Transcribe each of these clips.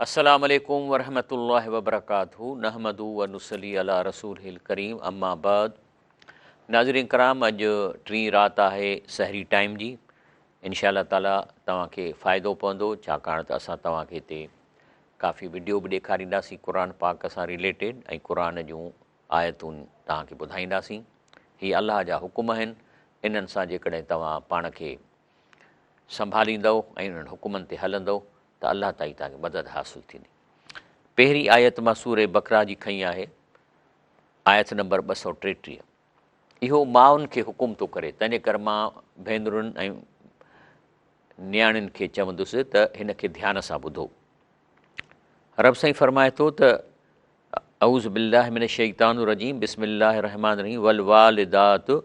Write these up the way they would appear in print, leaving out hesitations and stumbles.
السلام عليڪم ورحمة الله وبرڪاته نحمده و نصلي علي رسوله الڪريم اما بعد ناظرين ڪرام اڄ ٽين رات آهي سحري ٽائيم جي انشاء الله تعالي توهان کي فائدو پوندو ڇاڪاڻ ته اسان توهان کي هتي ڪافي وڊيو به ڏيکارينداسين قرآن پاڪ سان رليٽيڊ ۽ قرآن جون آيتون توهان کي ٻڌائينداسين هي الله جا حڪم آهن انهن سان جيڪڏهن توهان پاڻ کي سنڀاليندؤ ۽ انهن حڪمن تي هلندؤ ته الله تعالي توهان کي مدد حاصل ٿيندي. پهرين آيت مان سورة بقره جي کنئي آهي، آيت نمبر 233. اهو مائن کي حڪم ٿو ڪري، تنهنجي ڪري مان ڀينرن ۽ نياڻين کي چوندس ته هن کي ڌيان سان ٻڌو. رب سائين فرمائي ٿو ته اعوذ بالله من الشيطان الرجيم بسم الله الرحمن الرحيم والوالدات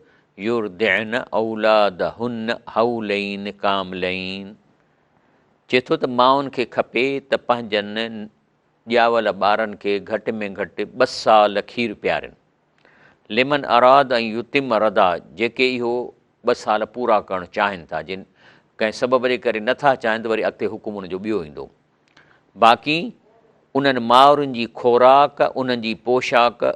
يرضعن اولادهن حولين ڪاملين چئي ٿو ته مائن کي کپي ته پنهنجن ڄاول ٻارن کي گهٽ ۾ گهٽ ٻه سال کير پيارين. لمن اراد ان يتم الرضاعه جيڪي اهو ٻه سال پورا ڪرڻ چاهين ٿا، جن ڪنهن سبب جي ڪري نٿا چاهين ته وري اڳتي حڪم ان جو ٻيو ايندو. باقي انهن مائرن جي خوراڪ، انهن جي پوشاڪ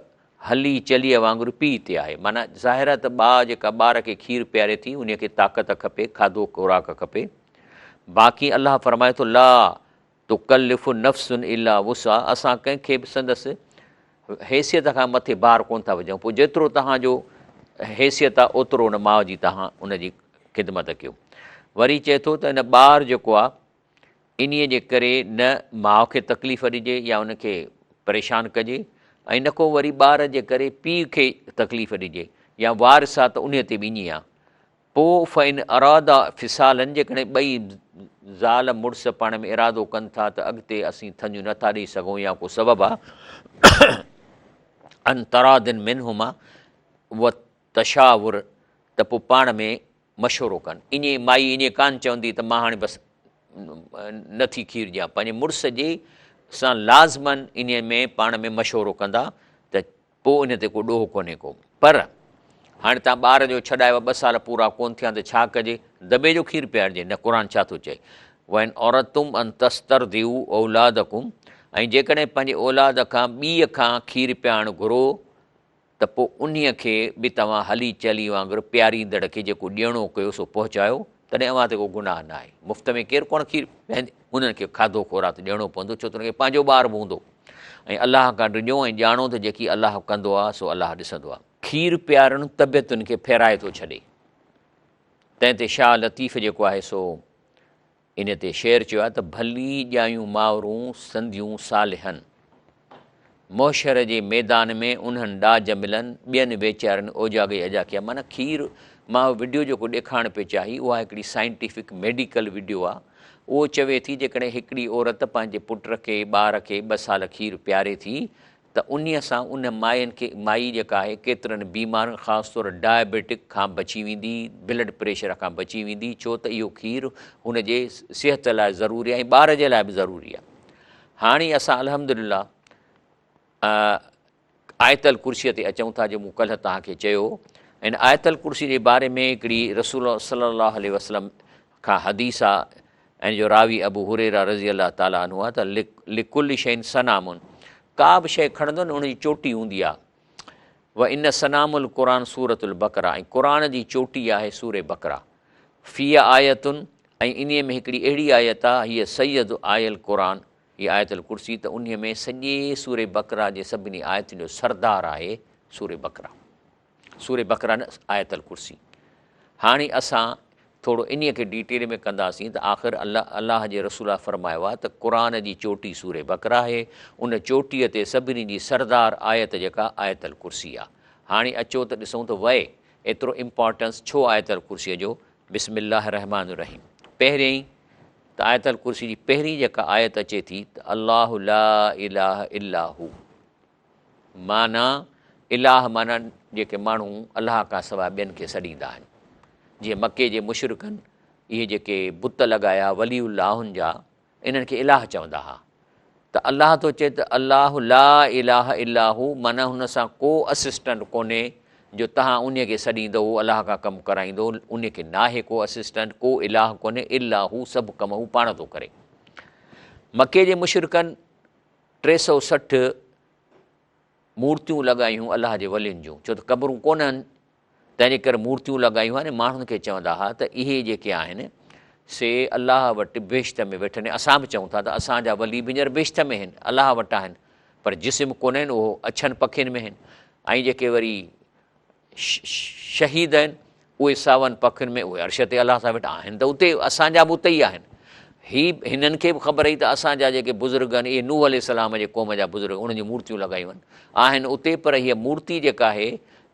هلي چليء وانگر پيء تي آهي. معنيٰ ظاهر آهي ته ٻاء جيڪا ٻار کي کير پياري ٿي، انهيء کي طاقت کپي، کاڌو خوراڪ کپي. باقي الله فرمائي ٿو، لا تڪلف نفس الا وسعها اسان ڪنهن کي به سندس حيثيت کان مٿي بار ڪونه ٿا وجهون، پوء جيترو توهان جو حيثيت آهي اوترو ان ماء جي توهان ان جي خدمت ڪيو. وري چئي ٿو ته ان ٻار جيڪو آهي انهيء جي ڪري نه ماء کي تڪليف ڏجي يا ان کي پريشان ڪجي ۽ نه ڪو وري ٻار جي ڪري پيء کي تڪليف ڏجي يا وارث آ ته انهيء تي به ائين آ. پوء فان ارادا فصالا جيڪڏهن ٻئي زال مڙس پاڻ ۾ ارادو ڪن ٿا ته اڳتي اسين ٿڃ نه ٿا ڏئي سگهون يا ڪو سبب آ عن تراض منهما وتشاور ته پوء پاڻ ۾ مشورو ڪن. ائين مائي ائين ڪانه چوندي ته مان هاڻي بس نه ٿي کير ڏيان. پنهنجي مڙس جي سان لازماً انهيء ۾ پاڻ ۾ مشورو ڪندا ته پوء ان تي ڪو ڏوهه ڪونهي ڪو. پر هاڻي تان ٻار جو ڇڏايو ٻه سال پورا ڪونه ٿيا ته ڇا ڪجي؟ دٻي جو کير پيارجي؟ نه قرآن ڇا ٿو چئي؟ وان اردتم ان تسترضعوا اولادڪم ۽ جيڪڏهن پنهنجي اولاد کان ٻيء کان کير پيارڻ گهرو ته پوء انهيء کي به توهان هلي چلي وانگر پياريندڙ کي جيڪو ڏيڻو ڪيو سو پهچايو، تڏهن اوهان تي ڪو گناهه نه آهي. مفت ۾ ڪير ڪونه کير پيئندي، انهن کي کاڌو خوراڪ ڏيڻو پوندو، ڇو ته انهن کي پنهنجو ٻار به هوندو. ۽ الله کان ڊڄو ۽ ڄاڻو ته جيڪي الله ڪندو آهي سو الله ڏسندو آهي. کير پيارڻ طبيعتن کي ڦيرائي ٿو ڇڏي. تنهن تي شاهه لطيف جيڪو آهي سو ان تي شعر چيو آهي ته ڀلي ڄايون مائرون سنديون صالحن، محشر جي ميدان ۾ انهن ڏاج ملن، ٻين ويچارين اوجاڳي اجا ڪيا. معنيٰ کير مان اهو وڊيو جيڪو ڏيکارڻ پئي چاهي اها هڪڙي سائنٽيفڪ ميڊيڪل وڊيو آهي. اهو چوي ٿي جيڪڏهن هڪڙي عورت پنهنجي پٽ کي ٻار کي ٻه سال کير پياري ٿي ته انهيء سان ان ماين کي مائي جيڪا آهي ڪيترن بيمارين خاص طور ڊائبيٽڪ کان بچي ويندي، بلڊ پريشر کان بچي ويندي ڇو ته اهو کير هن جي صحت لاء ضروري آهي ۽ ٻار جي لاء به ضروري آهي. هاڻي اسان الحمدلله آيت الڪرسيء تي اچون ٿا جو مون ڪلهه توهان کي چيو ان آيت الڪرسي جي باري ۾ هڪڙي رسول صلي الله عليه وسلم کان حديث آ ۽ جو راوي ابو هريره رضي الله تعالٰي عنه آ ته لڪل شيء سنام ڪا به شيء کڻندو نه ان جي چوٽي هوندي آ و ان سنام القرآن سورة البقره ۽ قرآن جي چوٽي آهي سورة بقره في آيت ۽ انهي ۾ هڪڙي اهڙي آيت آ هي سيد آي القرآن هي آيت الڪرسي ته انهي ۾ سڄي سورة بقره جي سڀني آيتن جو سردار آهي سورة بقره سورة بقره نه آيت الڪرسي. هاڻي اسان ٿورو انهيء کي ڊيٽيل ۾ ڪنداسين ته آخر الله الله جي رسول فرمايو آهي ته قرآن جي چوٽي سورة بقره آهي، ان چوٽيء تي سڀني جي سردار آيت جيڪا آيت الڪرسي آهي. هاڻي اچو ته ڏسون ته وئي ايترو امپارٽنس ڇو آيت الڪرسيء جو؟ بسم الله الرحمٰن الرحيم پهرئين ته آيت الڪرسي جي پهرين جيڪا آيت اچي ٿي ته الله لا اله الا هو. معنيٰ، اله معنيٰ جيڪي ماڻهو الله کان سواء ٻين کي سڏيندا آهن. جيئن مڪي جي مشرڪن اهي جيڪي بت لڳايا ولي اللهن جا انهن کي اله چوندا ها ته الله ٿو چئي ته الله لا اله الا هو معنيٰ هن سان ڪو اسسٽنٽ ڪونهي جو توهان انهي کي سڏيندو هو الله کان ڪم ڪرائيندو انهي کي ناهي ڪو اسسٽنٽ ڪو اله ڪونهي الا هو سڀ ڪم هو پاڻ ٿو ڪري. مڪي جي مشرڪن 360 مورتيون لڳايون الله جي ولين جون، ڇو ته قبرون ڪونهن، تنهن جي ڪري مورتيون لڳايون آهن ۽ ماڻهن کي چوندا ها ته اهي جيڪي آهن سي الله وٽ بهشت ۾ ويٺل آهن. اسان به چئون ٿا ته اسان جا ولي به هينئر بهشت ۾ آهن، الله وٽ آهن، پر جسم ڪونهن، اهو اڇن پکين ۾ آهن ۽ جيڪي وري شهيد آهن اهي ساون پکين ۾ اهي عرش تي الله سان ويٺا آهن ته اتي اسان جا به اتي ئي آهن. هي هنن کي به خبر هئي ته اسان جا جيڪي بزرگ آهن اهي نوح عليه السلام جي قوم جا بزرگ انهن جون مورتيون لڳايون آهن، آهن اتي پر هيء مورتي جيڪا آهي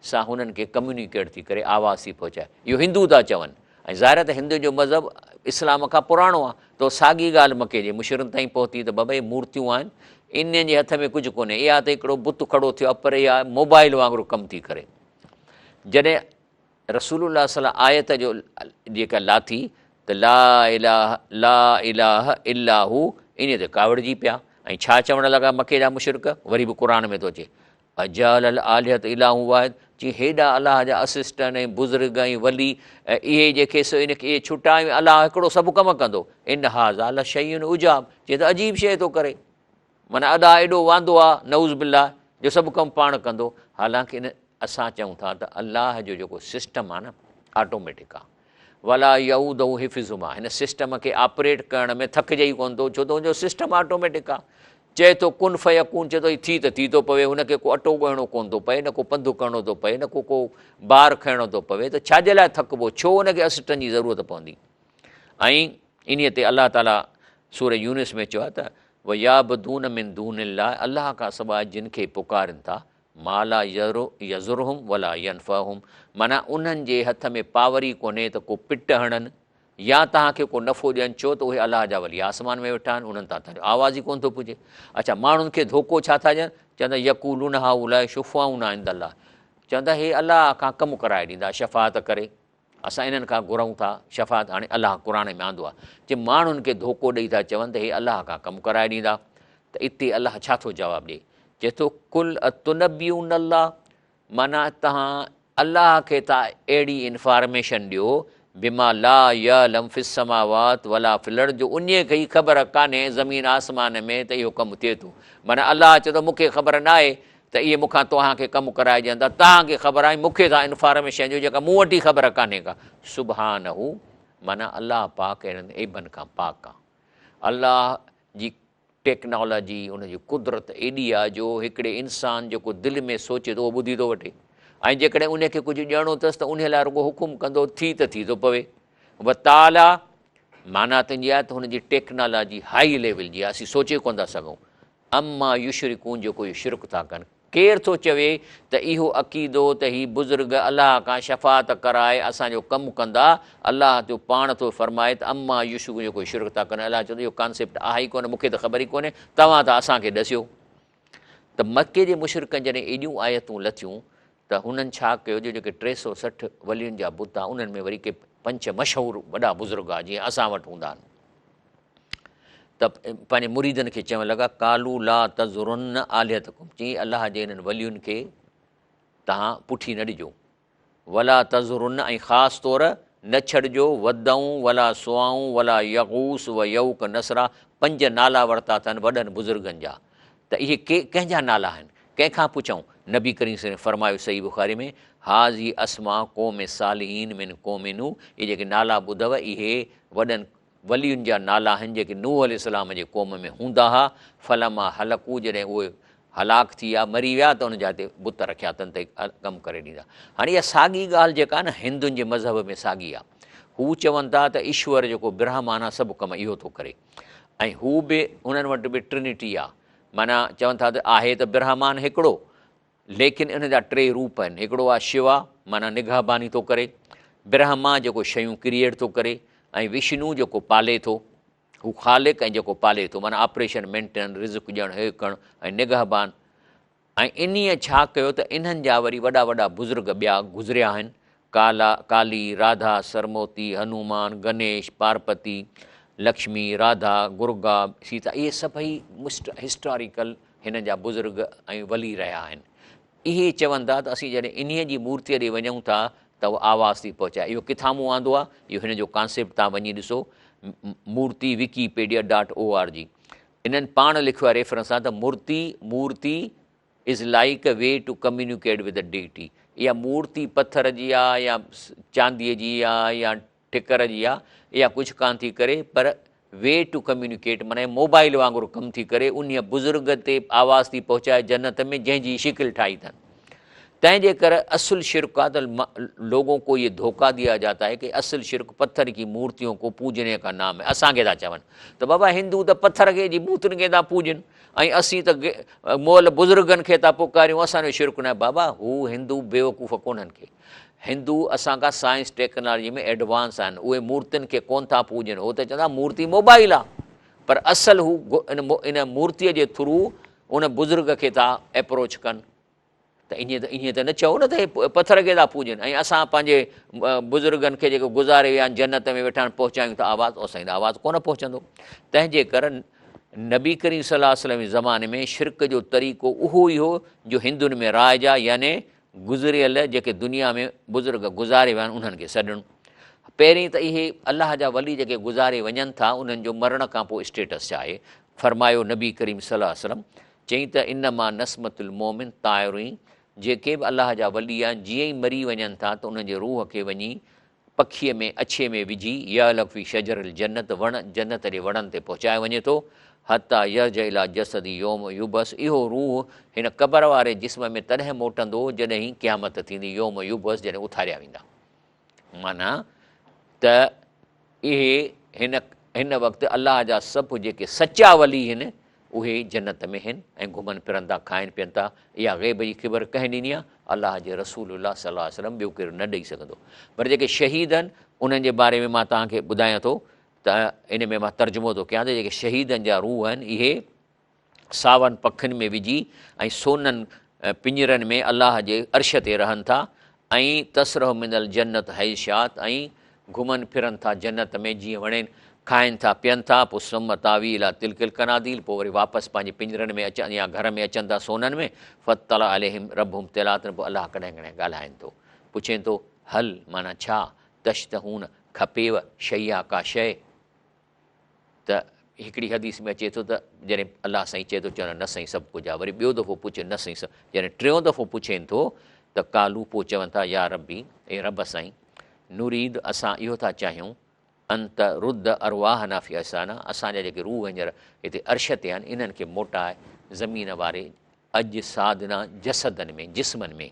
سا هنن کي ڪميونيڪيٽ ٿي ڪري آواز ٿي پهچائي. اهو هندو ٿا چون ۽ ظاهر آهي ته هندن جو مذهب اسلام کان پراڻو آهي ته ساڳي ڳالهه مڪي جي مشرڪن تائين پهتي ته بابا اهي مورتيون آهن انهن جي هٿ ۾ ڪجهه ڪونهي اها ته هڪڙو بت کڙو ٿيو آهي پر اها موبائل وانگر ڪم ٿي ڪري. جڏهن رسول الله صلي الله آيت جو جيڪا لاٿي ته لا اله لا اله الا هو انهي تي ڪاوڙجي پيا ۽ ڇا چوڻ لڳا مڪي جا مشرڪ وري به قرآن ۾ ٿو اچي اجعل الالهة اله واحد چي هيڏا الله جا اسسٽنٽ ۽ بزرگ ۽ ولي اهي جيڪي سو ان کي اهي ڇٽا ۽ الله هڪڙو سڀ ڪم ڪندو ان هذا لشيء عجاب چي ته عجيب شيء ٿو ڪري معنيٰ ادا ايڏو واندو آ نعوذ بالله جو سڀ ڪم پاڻ ڪندو حالانڪه ان اسان چئون ٿا ته الله جو جيڪو سسٽم آ نه آٽوميٽڪ آ ولا يعوده حفظهما هن سسٽم کي آپريٽ ڪرڻ ۾ ٿڪجي ئي ڪونه ٿو ڇو ته ان جو سسٽم آٽوميٽڪ آ چئي ٿو ڪن فيڪون چئي ٿو هي ٿي ته ٿي ٿو پوي هن کي ڪو اٽو ڳوهڻو ڪونه ٿو پئي نه ڪو پنڌ ڪرڻو ٿو پئي نه ڪو ڪو بار کڻڻو ٿو پوي ته ڇا جي لاء ٿڪبو ڇو ان کي اسسٽنٽ جي ضرورت پوندي ۽ انهيء تي الله تعاليٰ سورة يونس ۾ چيو آهي ته ويعبدون من دون الله الله کان سواء جن کي پڪارين ٿا ما لا يضرهم ولا ينفعهم معنيٰ انهن جي هٿ ۾ پاور ئي ڪونهي ته ڪو پٽ هڻن يا توهان کي ڪو نفعو ڏين ڇو ته اهي الله جا ولي آسمان ۾ ويٺا آهن انهن تان توهان جو آواز ئي ڪونه ٿو پڄي اڇا ماڻهن کي ڌوڪو ڇا ٿا ڏين چون ٿا يقولون هؤلاء شفعاؤنا عند الله چون ٿا هي الله کان ڪم ڪرائي ڏيندا شفاعت ڪري اسان انهن کان گهرون ٿا شفاعت هاڻي الله قرآن ۾ آندو آهي چي ماڻهن کي ڌوڪو ڏئي ٿا چون ته هي الله کان ڪم ڪرائي ڏيندا ته اتي الله ڇا ٿو جواب ڏئي چئي ٿو قل اتنبئون الله معنيٰ توهان الله کي ٿا اهڙي انفارميشن ڏيو بما لا يعلم في السماوات ولا في الارض جو انهي کي ئي خبر ڪانهي زمين آسمان ۾ ته اهو ڪم ٿئي ٿو معنيٰ الله چئي ٿو مون کي خبر ناهي ته اهي مون کان توهان کي ڪم ڪرائي ڏين ٿا، توهان کي خبر آهي، مون کي ٿا انفارميشن ڏيو جيڪا مون وٽ ئي خبر ڪانهي ڪا. سبحانه معنيٰ الله پاڪ اهڙن عيبن کان پاڪ آهي. الله جي ٽيڪنالاجي، ان جي قدرت ايڏي آهي جو هڪڙي انسان جيڪو دل ۾ سوچي ٿو اهو ٻڌي ٿو وٺي ۽ جيڪڏهن ان کي ڪجهه ڏيڻو اٿس ته ان لاء رڳو حڪم ڪندو ٿي ته ٿي ٿو پوي. وتعاليٰ معنيٰ تنهنجي آهي ته هن جي ٽيڪنالاجي هائي ليول جي آهي، اسين سوچي ڪونه ٿا سگهون. عما يشرڪون جيڪو اهي شرڪ ٿا ڪن. ڪير ٿو چوي ته اهو عقيدو ته هي بزرگ الله کان شفاعت ڪرائي اسان جو ڪم ڪندا، الله جو پاڻ ٿو فرمائي ته عما يشرڪون جيڪو اهي شرڪ ٿا ڪن، الله چوي ٿو اهو ڪانسيپٽ آهي ئي ڪونه مون کي ته خبر ئي ڪونهي توهان ٿا اسان کي ڏسيو. ته مڪي جي مشرڪن جڏهن ايڏيون آيتون لٿيون ته هنن ڇا ڪيو جو جيڪي 360 ولين جا بت ها انهن ۾ وري ڪي پنج ڇهه مشهور وڏا بزرگ ها جيئن اسان وٽ هوندا آهن ته پنهنجي مريدن کي چوڻ لڳا قالو لا تذرن آلهتڪم چي الله جي انهن ولين کي تهان پٺي نه ڏجو ولا تذرن ۽ خاص طور نه ڇڏجو ودون ولا سواعون ولا يغوث و يعوق نسرا پنج نالا ورتا اٿن وڏن بزرگن جا ته اهي ڪي ڪنهن جا نالا آهن؟ ڪنهن کان پڇئون؟ نبي ڪريم صلي الله عليه وسلم فرمايو صحيح بخاري ۾ هٰذه اسماء قوم صالحين من قوم نوح اهي جيڪي نالا ٻڌو اهي وڏن ولين جا نالا آهن جيڪي نوح عليه السلام جي قوم ۾ هوندا ها فلما هلڪوا جڏهن اهي هلاڪ ٿي ويا مري ويا ته ان جاء تي بت رکيا اٿن ته ڪم ڪري ڏيندا. هاڻي اها ساڳي ڳالهه جيڪا آهي نه هندن جي مذهب ۾ ساڳي آهي. هو چون ٿا ته ايشور جيڪو برهمان آهي سڀ ڪم اهو ٿو ڪري ۽ هو به انهن وٽ به ٽرنٽي آهي معنيٰ چون ٿا ته آهي ته برهمان هڪڙو ليڪن ان جا ٽي روپ آهن هڪڙو آهي شوا معنيٰ نگهباني ٿو ڪري، برهما جيڪو شيون ڪريئيٽ ٿو ڪري ۽ وشنو جيڪو پالي ٿو. هو خالق ۽ جيڪو پالي ٿو معنيٰ آپريشن، مينٽيننس، رزق ڏيڻ، هي ڪرڻ ۽ نگهبان ۽ انهيء ڇا ڪيو ته انهن جا وري وڏا وڏا بزرگ ٻيا گذريا آهن، ڪالا، ڪالي، راڌا، سرموتي، هنومان، گنيش، پارپتي، لڪشمي، راڌا، گرگا، سيتا اهي سڀئي هسٽاريڪل هنن جا بزرگ ۽ ولي رهيا آهن. اهي چون ٿا ته اسين جڏهن انهيء جي مورتيء ڏي وڃون ٿا ته اهو آواز ٿي پهچائي. اهو ڪٿان مون آندو آهي؟ اهو هن جو ڪانسيپٽ توهان وڃي ڏسو Murti Wikipedia dot O R G. انهن پاڻ لکيو آهي ريفرنس سان ته مورتي، Murti، is like a way to communicate with the deity اها مورتي پٿر جي آ يا چانديء جي آ يا ٺڪر جي آ اها ڪجهه ڪانه ٿي ڪري پر وي ٽو ڪميونيڪيٽ معنيٰ موبائل وانگر ڪم ٿي ڪري انهيء بزرگ تي آواز ٿي پهچائي جنت ۾ جنهن جي شڪل ٺاهي اٿن تنهن جي ڪر اصل شرڪ آ ته لوگون ڪو يي ڌوڪا ديا جاتا هي ڪي اصل شرڪ پٿر ڪي مورتيون ڪو پوجني ڪا نام هي اسان کي ٿا چون ته بابا هندو ته پٿر کي جي مورتين کي ٿا پوجن ۽ اسين ته مئل بزرگن کي ٿا پڪاريون اسان جو شرڪ ناهي بابا هو هندو بيوقوف ڪونهن کي هندو اسان کان سائنس ٽيڪنالاجي ۾ ايڊوانس آهن اهي مورتين کي ڪون ٿا پوجن هو ته چوندا مورتي موبائل آ پر اصل هو ان مورتي جي ٿرو ان بزرگ کي ٿا اپروچ ڪن ته ائين ته ائين ته نه چئو نه ته هي پٿر کي ٿا پوڄن ۽ اسان پنهنجي بزرگن کي جيڪي گذاري ويا آهن جنت ۾ ويٺا آهن پهچايون ٿا آواز اسان جو آواز ڪونه پهچندو تنهن جي ڪر نبي ڪريم صلي الله عليه وسلم جي زماني ۾ شرڪ جو طريقو اهو ئي هو جو هندن ۾ رائج آهي يعني گذريل جيڪي دنيا ۾ بزرگ گذاري ويا آهن انهن کي سڏڻ پهرين ته اهي الله جا ولي جيڪي گذاري وڃن ٿا انهن جو مرڻ کان پوء اسٽيٽس ڇا آهي فرمايو نبي ڪريم صلي الله عليه وسلم چيائين ته انما نسمة المومن طائر جيڪي به الله جا ولي آهن جيئن ئي مري وڃن ٿا ته انهن جي روح کي وڃي پکيء ۾ اڇي ۾ وجهي يعلق في شجر الجنة وڻ جنت جي وڻن تي پهچايو وڃي ٿو حتي يرجع الي جسده يوم يبعث اهو روح هن قبر واري جسم ۾ تڏهن موٽندو جڏهن قيامت ٿيندي يوم يبعث جڏهن اٿاريا ويندا معنيٰ ته اهي هن هن وقت الله جا سڀ جيڪي سچا ولي هن اهي جنت ۾ هن ۽ گهمن ڦرن ٿا کائن پين ٿا اها غيب جي خبر ڪنهن ڏني آهي الله جي رسول الله صلي الله عليه وسلم ٻيو ڪير نه ڏئي سگهندو پر جيڪي شهيد آهن انهن جي باري ۾ مان توهان کي ٻڌايان ٿو ته ان ۾ مان ترجمو ٿو ڪيان ته جيڪي شهيدن جا روح آهن اهي ساون پکن ۾ وجهي ۽ سونن پڃرن ۾ الله جي عرش تي رهن ٿا ۽ تسرح من الجنت حيث شاءت ۽ گهمن ڦرن ٿا جنت ۾ جيئن وڻين، کائن ٿا پين ٿا، پوء ثم تاوي الي تلڪ القناديل پوء وري واپس پنهنجي پڃرن ۾ اچن يا گهر ۾ اچن ٿا سونن ۾، فاطلع عليهم ربهم اطلاعة پوء الله ڪڏهن ڪڏهن ڳالهائين ٿو، پڇين ٿو، هل معنيٰ ڇا، تشتهون کپيو، شيئا ڪا شيء؟ ته هڪڙي حديث ۾ اچي ٿو ته جڏهن الله سائين چئي ٿو چون نه سائين سڀ ڪجهه آهي وري ٻيو دفعو پڇ نه سائين سڀ جڏهن ٽيون دفعو پڇين ٿو ته قالو پوء چون ٿا يا ربي اي رب سائين نريد اسان اهو ٿا چاهيون ان ترد ارواحنا في اجسادنا اسان جا جيڪي روح هينئر هتي عرش تي آهن انهن کي موٽاء زمين واري اجسادنا جسدن ۾، جسمن ۾،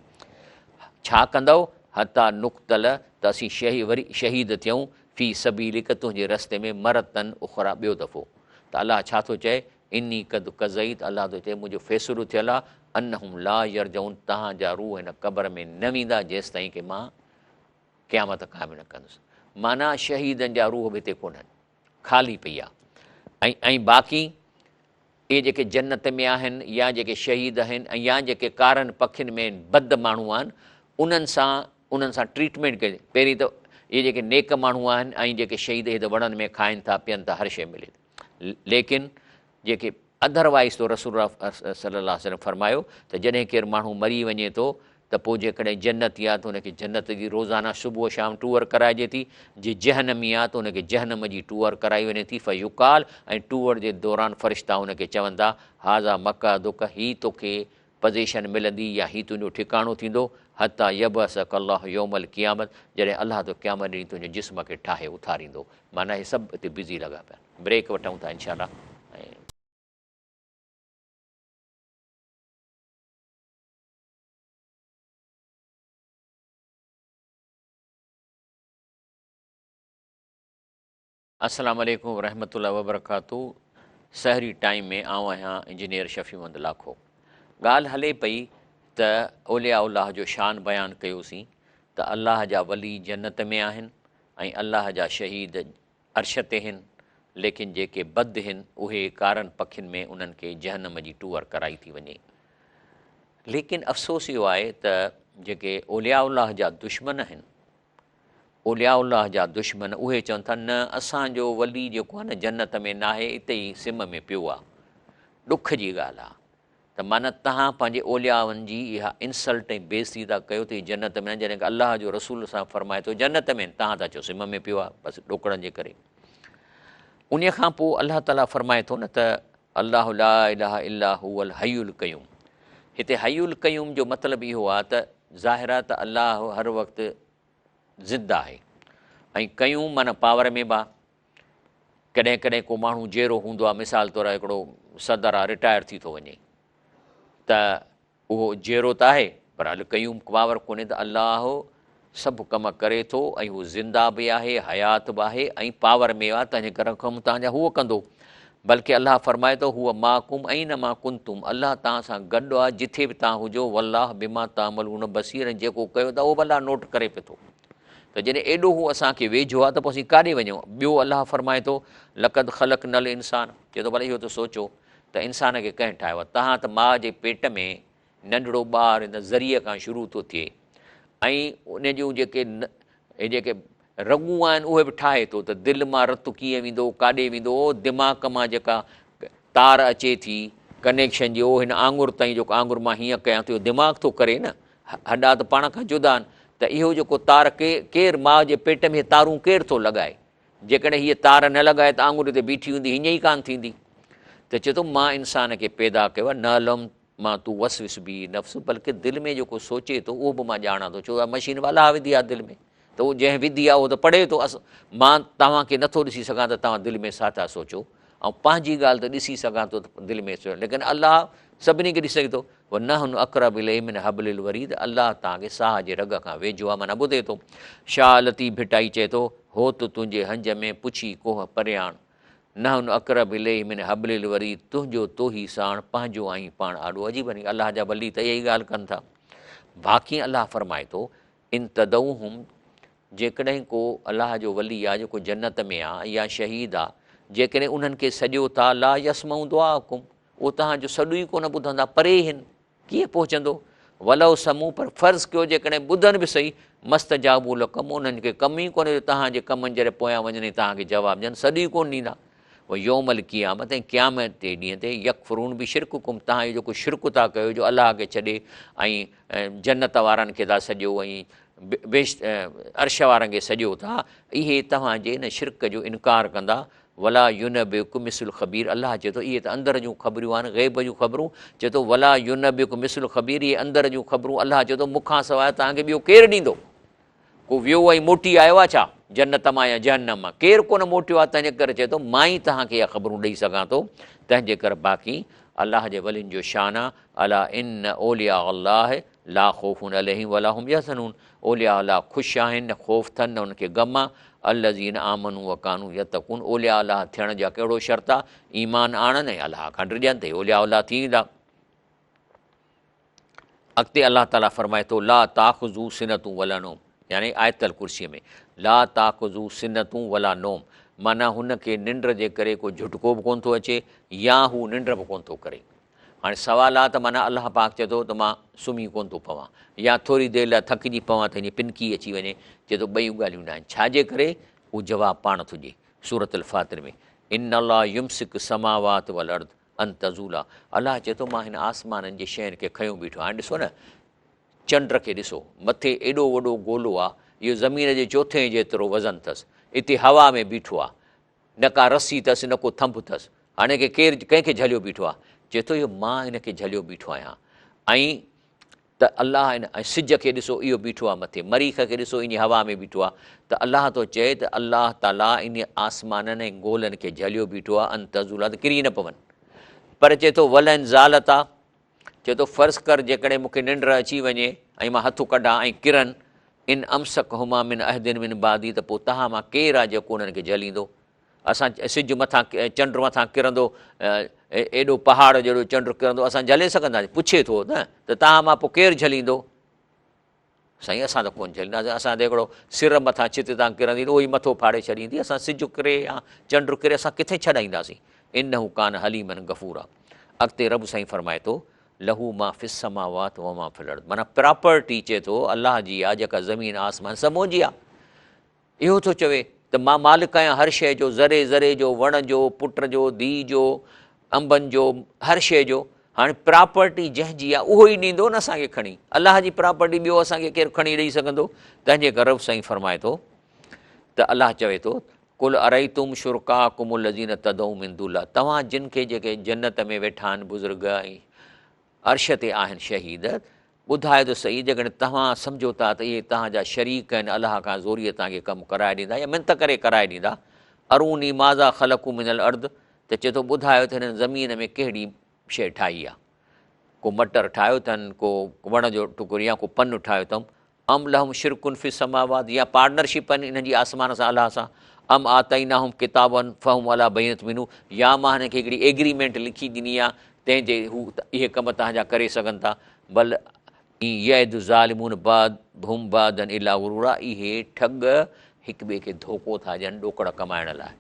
ڇا ڪندؤ، حتيٰ نقتل ته اسين وري شهيد ٿيون، في سبيلڪ تنهنجي رستي ۾، مرة اخريٰ ٻيو دفعو. ته الله ڇا ٿو چئي، اني قد قضيت الله ٿو چئي منهنجو فيصلو ٿيل آهي، انهم لا يرجعون توهان جا روح هن قبر ۾ نه ويندا جيستائين ڪه مان قيامت قائم نه ڪندس. معنيٰ شهيدن جا روح به هتي ڪونهن. خالي پئي آ ۽ ۽ باقي اهي جيڪي جنت ۾ آهن يا جيڪي شهيد آهن ۽ يا جيڪي ڪارن پکين ۾ بد ماڻهو آهن انهن سان انهن سان ٽريٽمينٽ ڪئي پهرين ته اهي جيڪي نيڪ ماڻهو آهن ۽ جيڪي شهيد اهي ته وڻن ۾ کائن ٿا پين ٿا هر شيء ملي ٿي ليڪن جيڪي اڌر وائيز تو رسول الله صلي الله عليه وسلم فرمايو ته جڏهن ڪير ماڻهو مري وڃي ٿو ته پوء جيڪڏهن جنتي آهي ته ان کي جنت جي روزانه صبح شام ٽوئر ڪرائجي ٿي، جي جهنمي آهي ته ان کي جهنم جي ٽوئر ڪرائي وڃي ٿي، فيقال ۽ ٽوئر جي دوران فرشتا ان کي چون ٿا، هذا مقعدک هي توکي پزيشن ملندي يا هي تنهنجو ٺڪاڻو ٿيندو، حتي يبعثک الله يوم القيامت جڏهن الله تو قيامت ڏينهن تنهنجي جسم کي ٺاهي اٿاريندو. معنيٰ هي سڀ هتي بزي لڳا پيا آهن. بريڪ وٺون ٿا انشاء الله ۽. السلام عليڪم ورحمة الله وبرڪاته سحري ٽائيم ۾ آئون آهيان انجنيئر شفيع محمد لاکو ڳالهه هلي پئي ته اولياء الله جو شان بيان ڪيوسين ته الله جا ولي جنت ۾ آهن ۽ الله جا شهيد عرش تي هن ليڪن جيڪي بد هن اهي ڪارن پکين ۾ انهن کي جهنم جي ٽوئر ڪرائي ٿي وڃي ليڪن افسوس اهو آهي ته جيڪي اولياء الله جا دشمن آهن اولياء الله جا دشمن اهي چون ٿا نه اسان جو ولي جيڪو آهي نه جنت ۾ ناهي اتي ئي سم ۾ پيو آهي ڏک جي ڳالهه آهي ته معنيٰ توهان پنهنجي اوليائن جي اها انسلٽ ۽ بيعزتي ٿا ڪيو ته هي جنت ۾ نه جڏهن الله جو رسول سان فرمائي ٿو جنت ۾ توهان ٿا چئو سم ۾ پيو آهي بس ڏوڪڙن جي ڪري ان کان پوء الله تعاليٰ فرمائي ٿو نه ته الله لا اله الا هو الحي القيوم. هتي حي القيوم جو مطلب اهو آهي ته ظاهر آهي ته الله هر وقت زنده آهي ۽ قيوم معنيٰ پاور ۾ به آهي. ڪڏهن ڪڏهن ڪو ماڻهو جيئرو هوندو آهي مثال طور هڪڙو صدر آهي رٽائر ٿي ٿو وڃي ته اهو جيئرو ته آهي پر القيوم پاور ڪونهي ته الله سڀ ڪم ڪري ٿو ۽ هو زنده به آهي، حيات به آهي ۽ پاور ۾ آهي تنهنجي ڪري ڪم توهان جا هو ڪندو. بلڪه الله فرمائي ٿو هو معڪم اينما ڪنتم الله توهان سان گڏ آهي جٿي به توهان هجو والله بما تعملون بصير ۽ جيڪو ڪيو ٿا اهو به الله نوٽ ڪري پيو ٿو ته جڏهن ايڏو هو اسان کي ويجهو آهي ته پوء اسين ڪاڏي وڃون. ٻيو الله فرمائي ٿو لقد خلقنا الانسان چئي ٿو ڀلا اهو ته سوچو ته انسان کي ڪنهن ٺاهيو آهي؟ توهان ته ماء جي پيٽ ۾ ننڍڙو ٻار ان ذريعي کان شروع ٿو ٿئي ۽ ان جون جيڪي جيڪي رڳون آهن اهي به ٺاهي ٿو ته دل مان رت ڪيئن ويندو ڪاڏي ويندو دماغ مان جيڪا تار اچي ٿي ڪنيڪشن جي اهو هن آڱر تائين جيڪو آڱر مان هيئن ڪيان ٿو اهو دماغ ٿو ڪري نه هڏا ته پاڻ کان جدا آهن ته اهو جيڪو تار ڪير ماء جي پيٽ ۾ تارون ڪير ٿو لڳائي جيڪڏهن هيء تار نه لڳائي ته آڱر هتي بيٺي هوندي، هيئن ئي ڪانه ٿيندي. ته چئي ٿو، مان انسان کي پيدا ڪيو آهي، نعلم ما توسوس به نفسه بلڪه دل ۾ جيڪو سوچي ٿو اهو به مان ڄاڻان ٿو، ڇو ته مشين به الله وڌي آهي دل ۾، ته اهو جنهن وڌي آهي اهو ته پڙهي ٿو، مان توهان کي نٿو ڏسي سگهان ته توهان دل ۾ ڇا ٿا سوچو، آئون پنهنجي ڳالهه ته ڏسي سگهان ٿو ته دل ۾ سوچ، ليڪن الله سڀني کي ڏسي سگهي ٿو. ونحن اقرب اليه من حبل الوريد الله توهان کي ساهه جي رڳ کان ويجهو آهي معنيٰ ٻڌي ٿو. شاهه لطيف ڀٽائي چئي ٿو، هوت تنهنجي هنج ۾ پڇي ڪوهه پرياڻ، نحن اقرب اليه من حبل الوريد تنهنجو توهي ساڻ پنهنجو آهين پاڻ آڏو عجيب آهن الله جا ولي ته اها ئي ڳالهه ڪن ٿا. باقي الله فرمائي ٿو، ان تدعوهم جيڪڏهن ڪو الله جو ولي آ جيڪو جنت ۾ آ يا شهيد آ جيڪڏهن انهن کي سڏيو ٿا لا يسمعوا دعاءڪم اهو توهان جو سڏ ئي ڪونه ٻڌندا، پري هن ڪيئن پهچندو؟ ولو سمعوا پر فرض ڪيو جيڪڏهن ٻڌن به سهي، ما استجابوا لڪم انهن کي ڪم ئي ڪونهي جو توهان جي ڪمن جڏهن پويان وڃن ۽ توهان کي جواب ڏين، سڏ ئي ڪونه ڏيندا. ويوم القيامت ۽ قيامت جي ڏينهن تي يڪفرون بشرڪڪم توهان اهو جيڪو شرڪ ٿا ڪيو جو الله کي ڇڏي ۽ جنت وارن کي ٿا سڏيو ۽ بهشت عرش وارن کي سڏيو ٿا اهي توهان جي ان شرڪ جو انڪار ڪندا ولا ينبئڪ مثل خبير الله چئي ٿو اهي ته اندر جون خبريون آهن غيب جون خبرون چئي ٿو ولا ينبئڪ مثل خبير اهي اندر جون خبرون الله چئي ٿو مون کان سواء توهان کي ٻيو ڪير ڏيندو ڪو ويو ۽ موٽي آيو آهي ڇا جنت مان يا جهنم مان ڪير ڪونه موٽيو آهي تنهنجي ڪري چئي ٿو مان ئي توهان کي اها خبرون ڏئي سگهان ٿو تنهنجي ڪري باقي الله جي ولين جو شان آهي الا ان اولياء الله لا خوف عليهم ولا هم يحزنون اولياء الله خوش آهن نه خوف ٿن نه انهن کي غم آ الذين آمنوا وڪانوا يتقون اولياء الله ٿيڻ جا ڪهڙو شرط آ ايمان آڻن ۽ الله کان ڊڄن ته اولياء الله ٿي ويندا. اڳتي الله تعالي فرمائي ٿو لا تاخذو سنة ولا نوم يعني آيت الڪرسي ۾ لا تاخذو سنة ولا نوم معنيٰ هن کي ننڊ جي ڪري ڪو جهٽڪو به ڪونه ٿو اچي يا هو ننڊ به ڪونه ٿو ڪري. هاڻي سوال آ ته معنيٰ الله پاڪ چئي ٿو ته مان سمهي ڪونه ٿو پوان يا ٿوري دير لاء ٿڪجي پوان ته هيئن پنڪي اچي وڃي، چئي ٿو ٻئي ڳالهيون ناهن، ڇا جي ڪري؟ اهو جواب پاڻ ٿو ڏئي سورة الفاطر ۾ ان الله يمسڪ السماوات والارض ان تزولا الله چئي ٿو مان هن آسمانن جي شين کي کنيو بيٺو آهيان، هاڻي ڏسو نه چنڊ کي ڏسو مٿي ايڏو وڏو گولو آ اهو زمين جي چوٿين جيترو وزن اٿس اتي هوا ۾ بيٺو آ نه ڪا رسي اٿس نه ڪو ٿنڀ اٿس. هاڻي کي ڪير ڪنهن کي جهليو بيٺو آهي؟ چئي ٿو اهو مان هن کي جهليو بيٺو آهيان. ۽ ته الله هن ۽ سج کي ڏسو اهو بيٺو آهي مٿي، مريخ کي ڏسو انهي هوا ۾ بيٺو آهي ته الله ٿو چئي ته الله تعاليٰ انهي آسمانن ۽ گولن کي جهليو بيٺو آهي ان تزولا ته ڪري نه پون. پر چئي ٿو ولئن زالتا چئي ٿو فرض ڪر جيڪڏهن مون کي ننڊ اچي وڃي ۽ مان هٿ ڪڍان ۽ ڪرن، ان امسڪهما من احد من بعدي ته پوء توهان مان ڪير آهي جيڪو انهن کي جهليندو؟ اسان سج مٿان چنڊ مٿان ڪرندو ايڏو پهاڙ جيڏو چنڊ ڪرندو اسان جهلي سگهنداسين؟ پڇي ٿو نه ته توهان مان پوء ڪير جهليندو؟ سائين اسان ته ڪونه جهلينداسين، اسان ته هڪڙو سر مٿان ڇت تان ڪرندي ته اهو ئي مٿو ڦاڙي ڇڏيندي، اسان سج ڪري يا چنڊ ڪري اسان ڪٿي ڇڏائينداسين، انه ڪان حليما غفورا. اڳتي رب سائين فرمائي ٿو، له ما في السماوات وما في الارض معنيٰ پراپرٽي چئي ٿو الله جي آ جيڪا زمين آسمان سڀ منهنجي آ. اهو ٿو چوي ته مان مالڪ آهيان هر شيء جو، ذري ذري جو، وڻ جو، پٽ جو، ڌيء جو، انبن جو، هر شيء جو. هاڻي پراپرٽي جنهن جي آهي اهو ئي ڏيندو نه اسان کي کڻي. الله جي پراپرٽي ٻيو اسان کي ڪير کڻي ڏئي سگهندو؟ تنهن جي ڪري رب سائين فرمائي ٿو ته الله چوي ٿو قل ارئيتم شرڪاءڪم الذين تدعون من دون الله توهان جن کي جيڪي جنت ۾ ويٺا آهن بزرگ ۽ عرش تي آهن شهيد ٻڌايو ته سهي جيڪڏهن توهان سمجهو ٿا ته اهي توهان جا شريڪ آهن الله کان زوريء توهان کي ڪم ڪرائي ڏيندا يا منت ڪري ڪرائي ڏيندا اروني ماذا خلقوا من الارض ته چئي ٿو ٻڌايو ته هنن زمين ۾ ڪهڙي شيء ٺاهي آهي ڪو مٽر ٺاهيو اٿن، ڪو وڻ جو ٽڪر يا ڪو پن ٺاهيو اٿم، ام لهم شرڪ في السماوات يا پارٽنرشپ آهن انهن جي آسمان سان الله سان، ام آتيناهم ڪتابا فهم علي بينة منه يا مان هنن کي هڪڙي ايگريمينٽ لکي ڏني آهي تنهن تي هو اهي ڪم توهان جا ڪري سگهن ٿا، بل ان يعد الظالمون بعضهم بعضا الا غرورا اهي ٺڳ هڪ ٻئي کي ڌوڪو ٿا ڏين ڏوڪڙ ڪمائڻ لاء.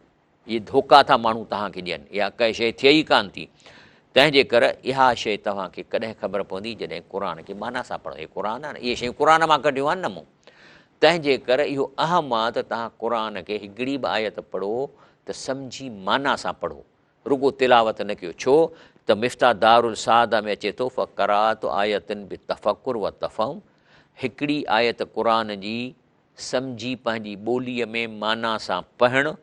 اهي ڌوڪا ٿا ماڻهو توهان کي ڏين، اها ڪا شيء ٿئي ئي ڪانه ٿي. تنهن جي ڪر اها شيء توهان کي ڪڏهن خبر پوندي جڏهن قرآن کي معنيٰ سان پڙهو. هي قرآن آهي نه، اهي شيون قرآن مان ڪڍيون آهن نه مون. تنهن جي ڪر اهو اهم آهي ته توهان قرآن کي هڪڙي به آيت پڙهو ته سمجهي معنيٰ سان پڙهو، رڳو تلاوت نه ڪيو. ڇو ته مفتاح دارالسعاده ۾ اچي ٿو فقراءة آية بالتفڪر والتفهم هڪڙي آيت قرآن جي سمجهي پنهنجي ٻوليء ۾ معنيٰ سان پڙهڻ،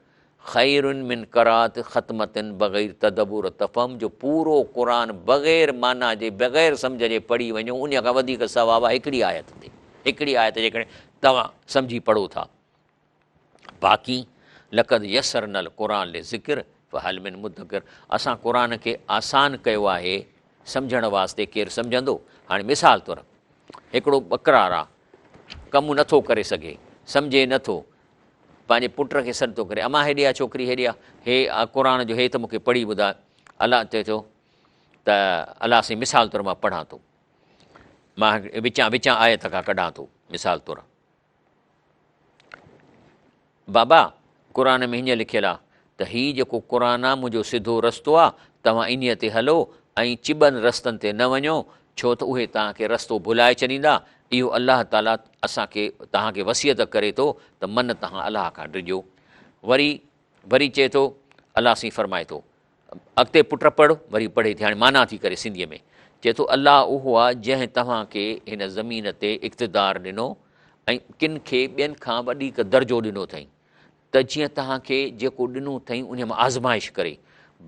خير من قراءة ختمة بغير تدبر تفهم جو پورو قرآن بغير معنيٰ جي بغير سمجهه جي پڙهي وڃو انهيء کان وڌيڪ ثواب آهي هڪڙي آيت تي هڪڙي آيت جيڪڏهن توهان سمجهي پڙهو ٿا. باقي لقد يسرنا القرآن للذڪر فهل من مدڪر اسان قرآن کي آسان ڪيو آهي سمجهڻ واسطي ڪير سمجهندو؟ هاڻي مثال طور هڪڙو ٻڪرار آ ڪم نه ٿو ڪري سگهي، سمجهي نه ٿو، پنهنجي پٽ کي سڏ ٿو ڪري، امان هيڏي آ ڇوڪري هيڏي آ، هي قرآن جو هي ته مون کي پڙهي ٻڌاء. الله چئي ٿو ته الله سائين مثال طور مان پڙهان ٿو، مان وچان وچان آيت کان ڪڍان ٿو مثال طور. بابا قرآن ۾ هيئن لکيل آ ته هي جيڪو قرآن آ منهنجو سڌو رستو آ توهان انهيء تي هلو ۽ چٻن رستن تي نه وڃو ڇو ته اهي توهان کي رستو ڀلائي ڇڏيندا اهو الله تعاليٰ اسان کي توهان کي وصيت ڪري ٿو ته من توهان الله کان ڊڄو وري وري چئي ٿو الله سائين فرمائي ٿو اڳتي پٽ پڙهه، وري پڙهي ٿي، هاڻي معنيٰ ٿي ڪري سنڌيء ۾، چئي ٿو الله اهو آهي جنهن توهان کي هن زمين تي اقتدار ڏنو ۽ ڪن کي ٻين کان وڏيڪ درجو ڏنو اٿئين ته جيئن توهان کي جيڪو ڏنو اٿئين انهيء مان آزمائش ڪري،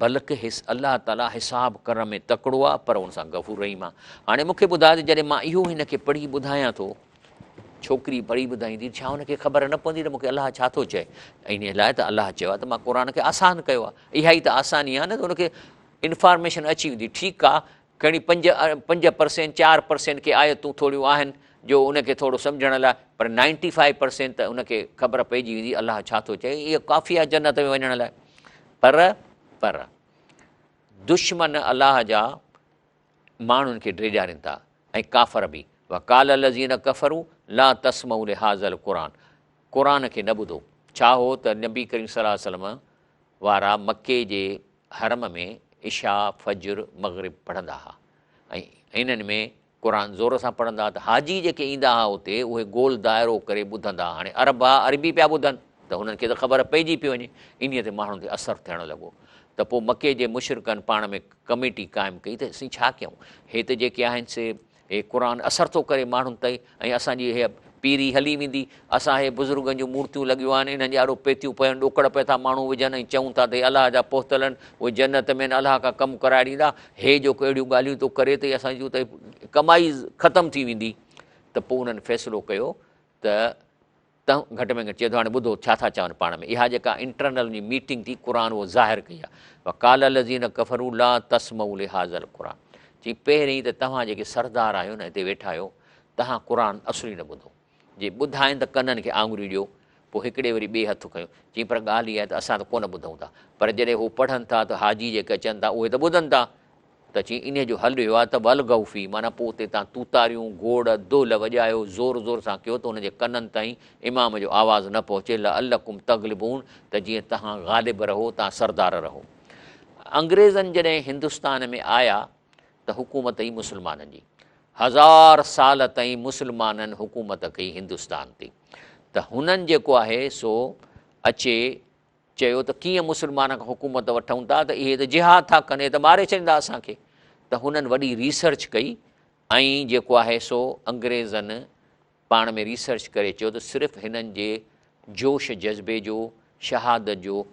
بلڪ الله تعاليٰ حساب ڪرڻ ۾ تڪڙو آهي پر ان سان غفور رحيم آهي. هاڻي مون کي ٻڌاء ته جڏهن مان اهو هن کي پڙهي ٻڌايان ٿو، ڇوڪري پڙهي ٻڌائيندي ڇا هن کي خبر نه پوندي ته مون کي الله ڇا ٿو چئي؟ انهيء لاء ته الله چيو آهي ته مان قرآن کي آسان ڪيو آهي. اها ئي ته آساني آهي نه ته هن کي انفارميشن اچي ويندي. ٺيڪ آهي کڻي 5 پرسينٽ 4 پرسينٽ ڪي آيتون ٿوريون آهن جو ان کي ٿورو سمجهڻ لاء پر 95 پرسينٽ ته ان کي خبر پئجي ويندي الله ڇا ٿو چئي. اها ڪافي آهي جنت ۾ وڃڻ لاء. پر دشمن الله جا ماڻهن کي ڊيڄارين ٿا ۽ ڪافر به، وقال الذين ڪفروا لا تسمعوا لهذا القرآن قرآن کي نه ٻڌو. ڇا هو ته نبي ڪريم صلي الله عليه وسلم وارا مڪي جي حرم ۾ عشاء، فجر، مغرب پڙهندا ها ۽ انهن ۾ قرآن زور سان پڙهندا ها ته حاجي جيڪي ايندا ها اتي اهي گول دائرو ڪري ٻڌندا ها. هاڻي عرب ها عربي پيا ٻڌن ته هنن کي ته خبر پئجي پئي وڃي. انهيء تي ماڻهن تي اثر ٿيڻ لڳو ته پوء مڪي جي مشرڪن پاڻ ۾ ڪميٽي قائم ڪئي ته اسين ڇا ڪيون؟ هي ته جيڪي آهن سي هي قرآن اثر ٿو ڪري ماڻهن تي ۽ اسان جي هيء پيري هلي ويندي. اسان هي بزرگن جون مورتيون لڳيون آهن، انهن جي آڏو پيتيون پيون ڏوڪڙ پيا ٿا ماڻهو وجهن ۽ چئون ٿا ته هي الله جا پهتل آهن، اهي جنت ۾ آهن، الله کان ڪم ڪرائي ڏيندا. هي جيڪو اهڙيون ڳالهيون ٿو ڪري ته اسان جون ته ڪمائي ختم ٿي ويندي. ته پوء انهن فيصلو ڪيو ته ته گهٽ ۾ گهٽ چئي ٿو هاڻي ٻڌو ڇا ٿا چون پاڻ ۾ اها جيڪا انٽرنل جي ميٽنگ ٿي قرآن اهو ظاهر ڪئي آهي وقال الذين ڪفروا لا تسمعوا لهذا القرآن چي پهرين ته توهان جيڪي سردار آهيو نه هتي ويٺا آهيو توهان قرآن اصل ئي نه ٻڌو جي ٻڌائين ته ڪنن کي آڱريون ڏيو پوء هڪڙي وري ٻئي هٿ کنيو چي پر ڳالهه اها آهي ته اسان ته ڪونه ٻڌون ٿا پر جڏهن هو پڙهن ٿا ته حاجي جيڪي اچن ٿا اهي ته ٻڌن ٿا ته چيائين، انهيء جو حل اهو آهي ته والغوا فيه معنيٰ پوء اتي توهان توتاريون، گوڙ، دهل وڄايو، زور زور سان ڪيو ته ان جي ڪنن تائين امام جو آواز نه پهچي، لعلڪم تغلبون ته جيئن توهان غالب رهو، توهان سردار رهو. انگريزن جڏهن هندستان ۾ آيا ته حڪومت هئي مسلمانن جي. هزار سال تائين مسلمانن حڪومت ڪئي هندستان تي ته هنن جيڪو آهي سو اچي چيو ته ڪيئن مسلمانن کان حڪومت وٺون ٿا ته اهي ته جهاد ٿا ڪن، اهي ته ماري ڇڏيندا اسان کي. ته هنن وڏي ريسرچ ڪئي ۽ جيڪو آهي سو انگريزن پاڻ ۾ ريسرچ ڪري چيو ته صرف هنن جي جوش جذبي جو، شهادت جو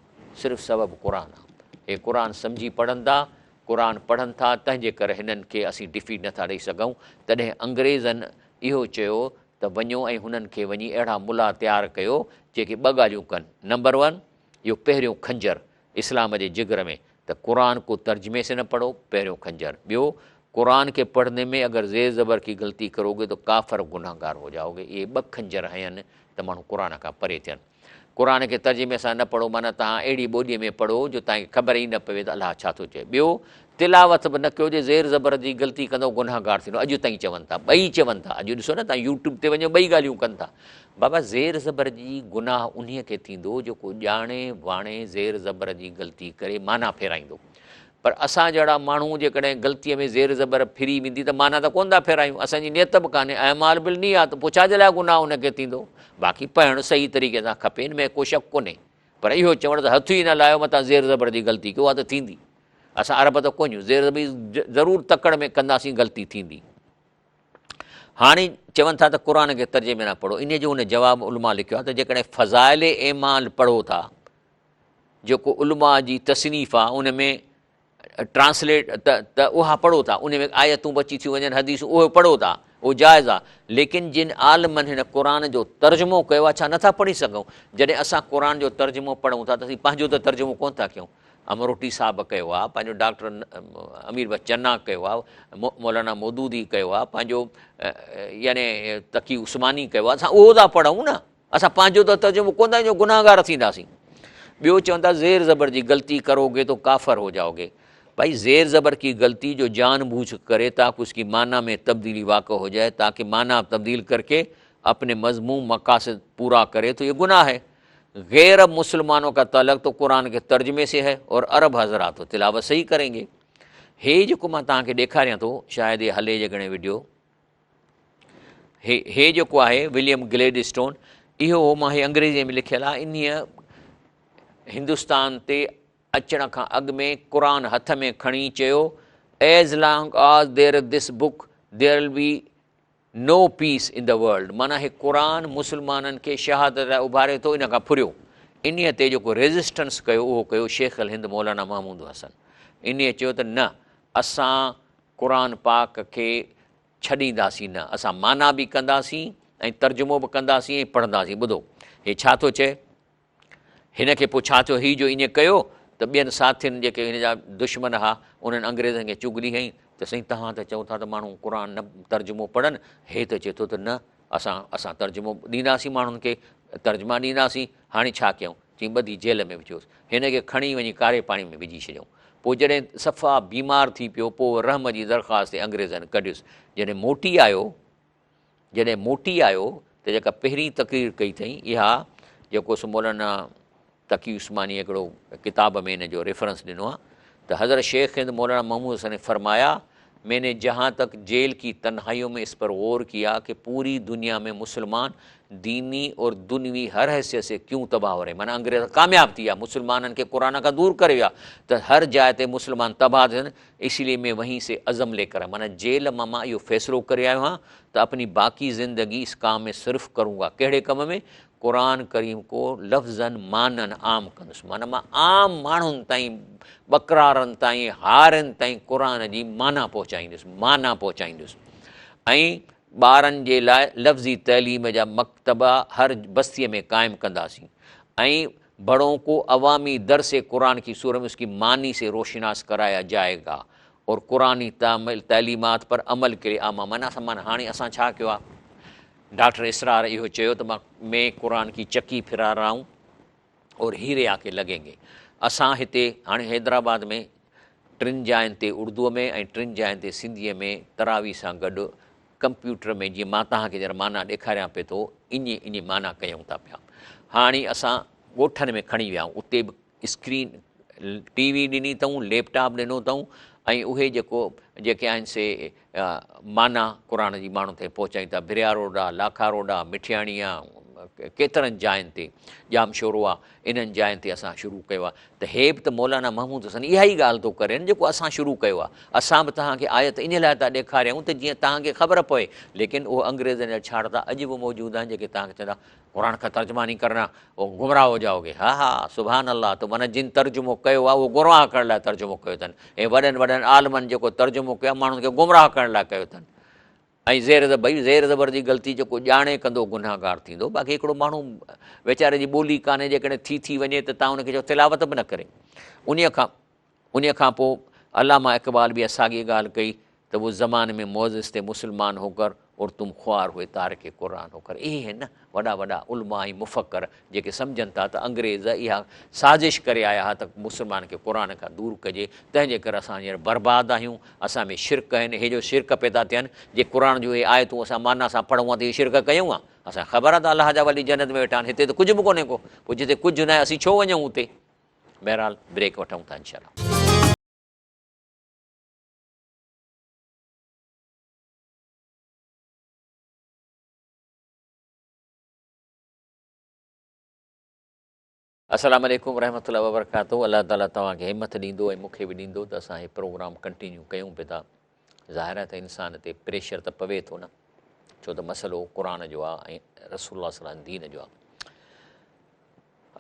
صرف سبب قرآن آ. هي قرآن سمجهي پڙهن ٿا، قرآن پڙهن ٿا، تنهن جي ڪري هنن کي اسين ڊفيٽ نٿا ڏئي سگهون. تڏهن انگريزن اهو چيو ته وڃو ۽ هنن کي وڃي اهڙا ملا تيار ڪيو جيڪي ٻه ڳالهيون ڪن. نمبر ون، اهو پهريون خنجر اسلام جي جگر ۾ ته قرآن ڪو ترجمي سي نه پڙهو، پهريون خنجر. ٻيو، قرآن کي پڙهني ۾ اگر زير زبر ڪي غلطي ڪروگي تو ڪافر گنهگار هو جائوگي. اهي ٻه خنجر هنين ته ماڻهو قرآن کان پري ٿين. قرآن کي ترجمي سان نه پڙهو معنيٰ توهان اهڙي ٻوليء ۾ پڙهو جو توهان کي خبر ئي نه پوي ته الله ڇا ٿو چئي. ٻيو، تلاوت به نه ڪيو جي زير زبر جي غلطي ڪندؤ گنهگار ٿيندؤ. اڄ تائين چون ٿا. ٻئي چون ٿا. اڄ ڏسو نه توهان يوٽيوب تي وڃو ٻئي ڳالهيون ڪن ٿا. بابا زير زبر جي گناهه انهيء کي ٿيندو جيڪو ڄاڻي واڻي زير زبر جي غلطي ڪري معنيٰ ڦيرائيندو. پر اسان جهڙا ماڻهو جيڪڏهن غلطيء ۾ زير زبر ڦري ويندي ته معنيٰ ته ڪونه ٿا ڦيرايون، اسان جي نيت به ڪانهي، اعمال بالنيات، پوء ڇا جي لاء گناهه ان کي ٿيندو؟ باقي پڙهڻ صحيح طريقي سان کپي، ان ۾ ڪو شڪ ڪونهي، پر اهو چوڻ ته هٿ ئي نه لايو متان زير زبر جي غلطي ڪيو، اها ته ٿيندي. اسان عرب ته ڪونهيون، زير زبر ضرور تڪڙ ۾ ڪنداسين غلطي ٿيندي. هاڻي چون ٿا ته قرآن کي ترجمي نه پڙهو، انهيء جو ان جواب علماء لکيو آهي ته جيڪڏهن فضائل اعمال پڙهو ٿا، جيڪو علماء جي تصنيف آ ان ۾ ٽرانسليٽ ته اها پڙهو ٿا ان ۾ آيتون به اچي ٿيون وڃن حديثون اهو پڙهو ٿا اهو جائز آ ليڪن جن عالمن هن قرآن جو ترجمو ڪيو آ ڇا نٿا پڙهي سگهون جڏهن اسان قرآن جو ترجمو پڙهون ٿا ته اسين پنهنجو ته ترجمو ڪونه ٿا ڪيون امروٽي صاحب ڪيو آ پنهنجو ڊاڪٽر امير بخش چنا ڪيو آ مولانا مودودي ڪيو آ پنهنجو يعني تقي عثماني ڪيو آ اسان اهو ٿا پڙهون نه اسان پنهنجو ته ترجمو ڪونه ٿا ڪيون گنهگار ٿينداسين. ٻيو چون ٿا زير زبر جي غلطي ڪروگي تو ڪافر هو جائوگي. ڀائي زير زبر ڪي غلطي جو جان بوجھ ڪري تاڪه اس ڪي معنيٰ ۾ تبديلي واقع هو جائي تاڪه معنيٰ تبديل ڪر ڪي اپني مذموم مقاصد پورا ڪري تو يي گناھ هي. غير مسلمانو ڪا تعلق تو قرآن ڪي ترجمي سي هي اور عرب حضرات تو تلاوت صحيح ڪرين گي. هي جيڪو مان توهان کي ڏيکاريان ٿو شايد هي هلي جيڪڏهن وڊيو. هي هي جيڪو آهي وليم گليڊ اسٽون اهو هو مان هي انگريزيء ۾ لکيل آهي انهيء هندستان تي اچڻ کان اڳ ۾ قرآن هٿ ۾ کڻي چيو as long as there is this book there will be no peace in the world معنيٰ هي قرآن مسلمانن کي شهادت لاء اڀاري ٿو ان کان ڦريو انهيء تي جيڪو ريزسٽنس ڪيو اهو ڪيو شيخ الهند مولانا محمود حسن انهيء چيو ته نه اسان قرآن پاڪ کي ڇڏينداسين نه، اسان معنيٰ به ڪنداسين ۽ ترجمو به ڪنداسين ۽ پڙهنداسين. ٻڌو، هي ڇا ٿو چئي؟ هن کي پوء ڇا ٿيو؟ هي جو ائين ڪيو ته ٻين ساٿين جيڪي هن جا دشمن ها، انهن انگريزن کي چغلي هنئي ته سائين توهان ته چئو ٿا ته ماڻهو قرآن نه ترجمو پڙهن، هي ته چئي ٿو ته نه اسان اسان ترجمو ڏينداسين ماڻهن کي، ترجما ڏينداسين، هاڻي ڇا ڪيون؟ چيائين ٻڌي جيل ۾ وجهوس. هن کي کڻي وڃي ڪاري پاڻي ۾ وجهي ڇڏيائون. پوء جڏهن صفا بيمار ٿي پيو، پوء رحم جي درخواست تي انگريزن ڪڍيس. جڏهن موٽي آيو، جڏهن موٽي آيو ته جيڪا پهرين تقرير ڪئي اٿئين، اها جيڪو سو مولانا تقي عثماني هڪڙو ڪتاب ۾ ان جو ريفرنس ڏنو آهي ته حضرت شيخ هند مولانا محمود حسن نے فرمايا میں نے جهان تڪ جيل ڪي تنهائيون ۾ اس پر غور ڪيا ڪه پوري دنيا ۾ مسلمان ديني اور دنوي هر حيثيت سي ڪيون تباهه هو رهي معنيٰ انگريز ڪامياب ٿي ويا مسلمانن کي قرآن کان دور ڪري ويا ته هر جاء تي مسلمان تباهه ٿين اسي لئي مين وهين سي عزم لي ڪر معنيٰ جيل مان مان اهو فيصلو ڪري آيو هان ته اپني باقي زندگي اس ڪام ۾ صرف ڪرون گا ڪهڙي ڪم ۾ قرآن ڪريم ڪو لفظاً معناً عام ڪندس معنيٰ مان عام ماڻهن تائين ٻڪرارن تائين هارين تائين قرآن جي معنيٰ پهچائيندس معنيٰ پهچائيندس ۽ ٻارن جي لاء لفظي تعليم جا مڪتبا هر بستيء ۾ قائم ڪنداسين ۽ بڙون ڪو عوامي درس قرآن ڪي صورت ۾ اس ڪي معني سي روشناس ڪرايا جائي گا اور قرآني تعليمات پر عمل ڪي لئي عامه معنيٰ اسان معنيٰ هاڻي اسان ڇا ڪيو آهي ڊاڪٽر اسرار اهو چيو ته مان مين قرآن ڪي چڪي ڦرا رها هون اور هيري آ ڪي لگين گي. اسان هتي هاڻي حيدرآباد ۾ ٽن جاين تي اردوء ۾ ۽ ٽن جاين تي سنڌيء ۾ تراويح سان گڏ ڪمپيوٽر ۾ جيئن مان توهان کي هينئر معنيٰ ڏيکاريان پئي ٿو ائين ائين معنيٰ ڪيون ٿا پيا. هاڻي اسان ڳوٺن ۾ کڻي ويا آهيون اتي به اسڪرين ٽي وي ڏني اٿئون ليپ ٽاپ ڏنو اٿئون ۽ اهي جيڪو جيڪي آهن سي معنيٰ قرآن جي ماڻهن تائين پهچائين ٿا ڀريا روڊ آ لاکا روڊ آ مٺياڻي آ ڪيترن جاين تي ڄامشورو آ انهن جاين تي اسان شروع ڪيو آ ته هي به ته مولانا محمود حسن اها ئي ڳالهه ٿو ڪري نه جيڪو اسان شروع ڪيو آ اسان به توهان کي آيت ان لاء ٿا ڏيکاريون ته جيئن توهان کي خبر پوي ليڪن اهو انگريزن جا ڇاڙتا اڄ به موجود آهن جيڪي توهان کي چوندا قرآن کا ترجما نهين ڪرنا وہ گمراهه هو جائو گي ها ها سبحان الله ته معنيٰ جن ترجمو ڪيو آ اهو گمراهه ڪرڻ لاء ترجمو ڪيو اٿن ۽ وڏن وڏن عالمن جيڪو ترجمو ڪيو آ ماڻهن کي گمراهه ڪرڻ لاء ڪيو اٿن ۽ زير زبر ڀئي زير زبر جي غلطي جيڪو ڄاڻي ڪندو گنهگار ٿيندو باقي هڪڙو ماڻهو ويچاري جي ٻولي ڪانهي جيڪڏهن ٿي ٿي وڃي ته تان ان کي چئو تلاوت به نه ڪري انهي کان انهي کان پوء علامه اقبال به ساڳي ڳالهه ڪئي ته وہ زماني ۾ معزز تي مسلمان هوڪر اور تم خوار هوئي تارڪ قرآن هوڪر اهي آهن نه وڏا وڏا علماء ۽ مفڪر جيڪي سمجهن ٿا ته انگريز اها سازش ڪري آيا ها ته مسلمان کي قرآن کان دور ڪجي تنهن جي ڪري اسان هينئر برباد آهيون اسان ۾ شرڪ آهن هي جو شرڪ پيدا ٿين جي قرآن جون اهي آيتون اسان معنيٰ سان پڙهون ها ته اهي شرڪ ڪيون ها اسان کي خبر آهي ته الله جا ولي جنت ۾ ويٺا آهن هتي ته ڪجهه به ڪونهي ڪو پوء جتي ڪجهه ناهي اسين ڇو وڃون اتي بهرحال بريڪ وٺون ٿا انشاء الله. السلام عليڪم ورحمة الله وبرڪاته الله تعالي توهان کي همٿ ڏيندو ۽ مون کي به ڏيندو ته اسان هي پروگرام ڪنٽينيو ڪيون پيا ٿا ظاهر آهي ته انسان تي پريشر ته پوي ٿو نه ڇو ته مسئلو قرآن جو آهي ۽ رسول الله صلي الله دين جو آهي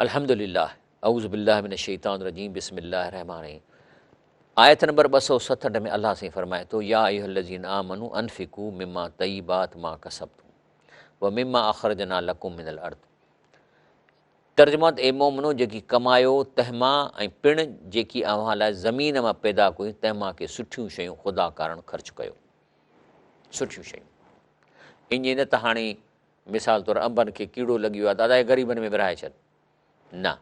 الحمد لله اعوذ بالله من الشيطان الرجيم بسم الله الرحمن الرحيم آيت نمبر 267 ۾ الله سائين فرمائي ٿو يا ايها الذين آمنوا انفقوا مما طيبات ما كسبتم ومما اخرجنا لكم من الارض ترجمه، اي مؤمنو! جيڪي ڪمايو تنهن مان ۽ پڻ جيڪي اوهان لاء زمين مان پيدا ڪيون تنهن مان ڪي سٺيون شيون خدا ڪارڻ خرچ ڪيو. سٺيون شيون. ائين نه ته هاڻي مثال طور انبن کي ڪيڙو لڳي ويو آهي ته ادا هي غريبن ۾ ورهائي ڇڏ. نه.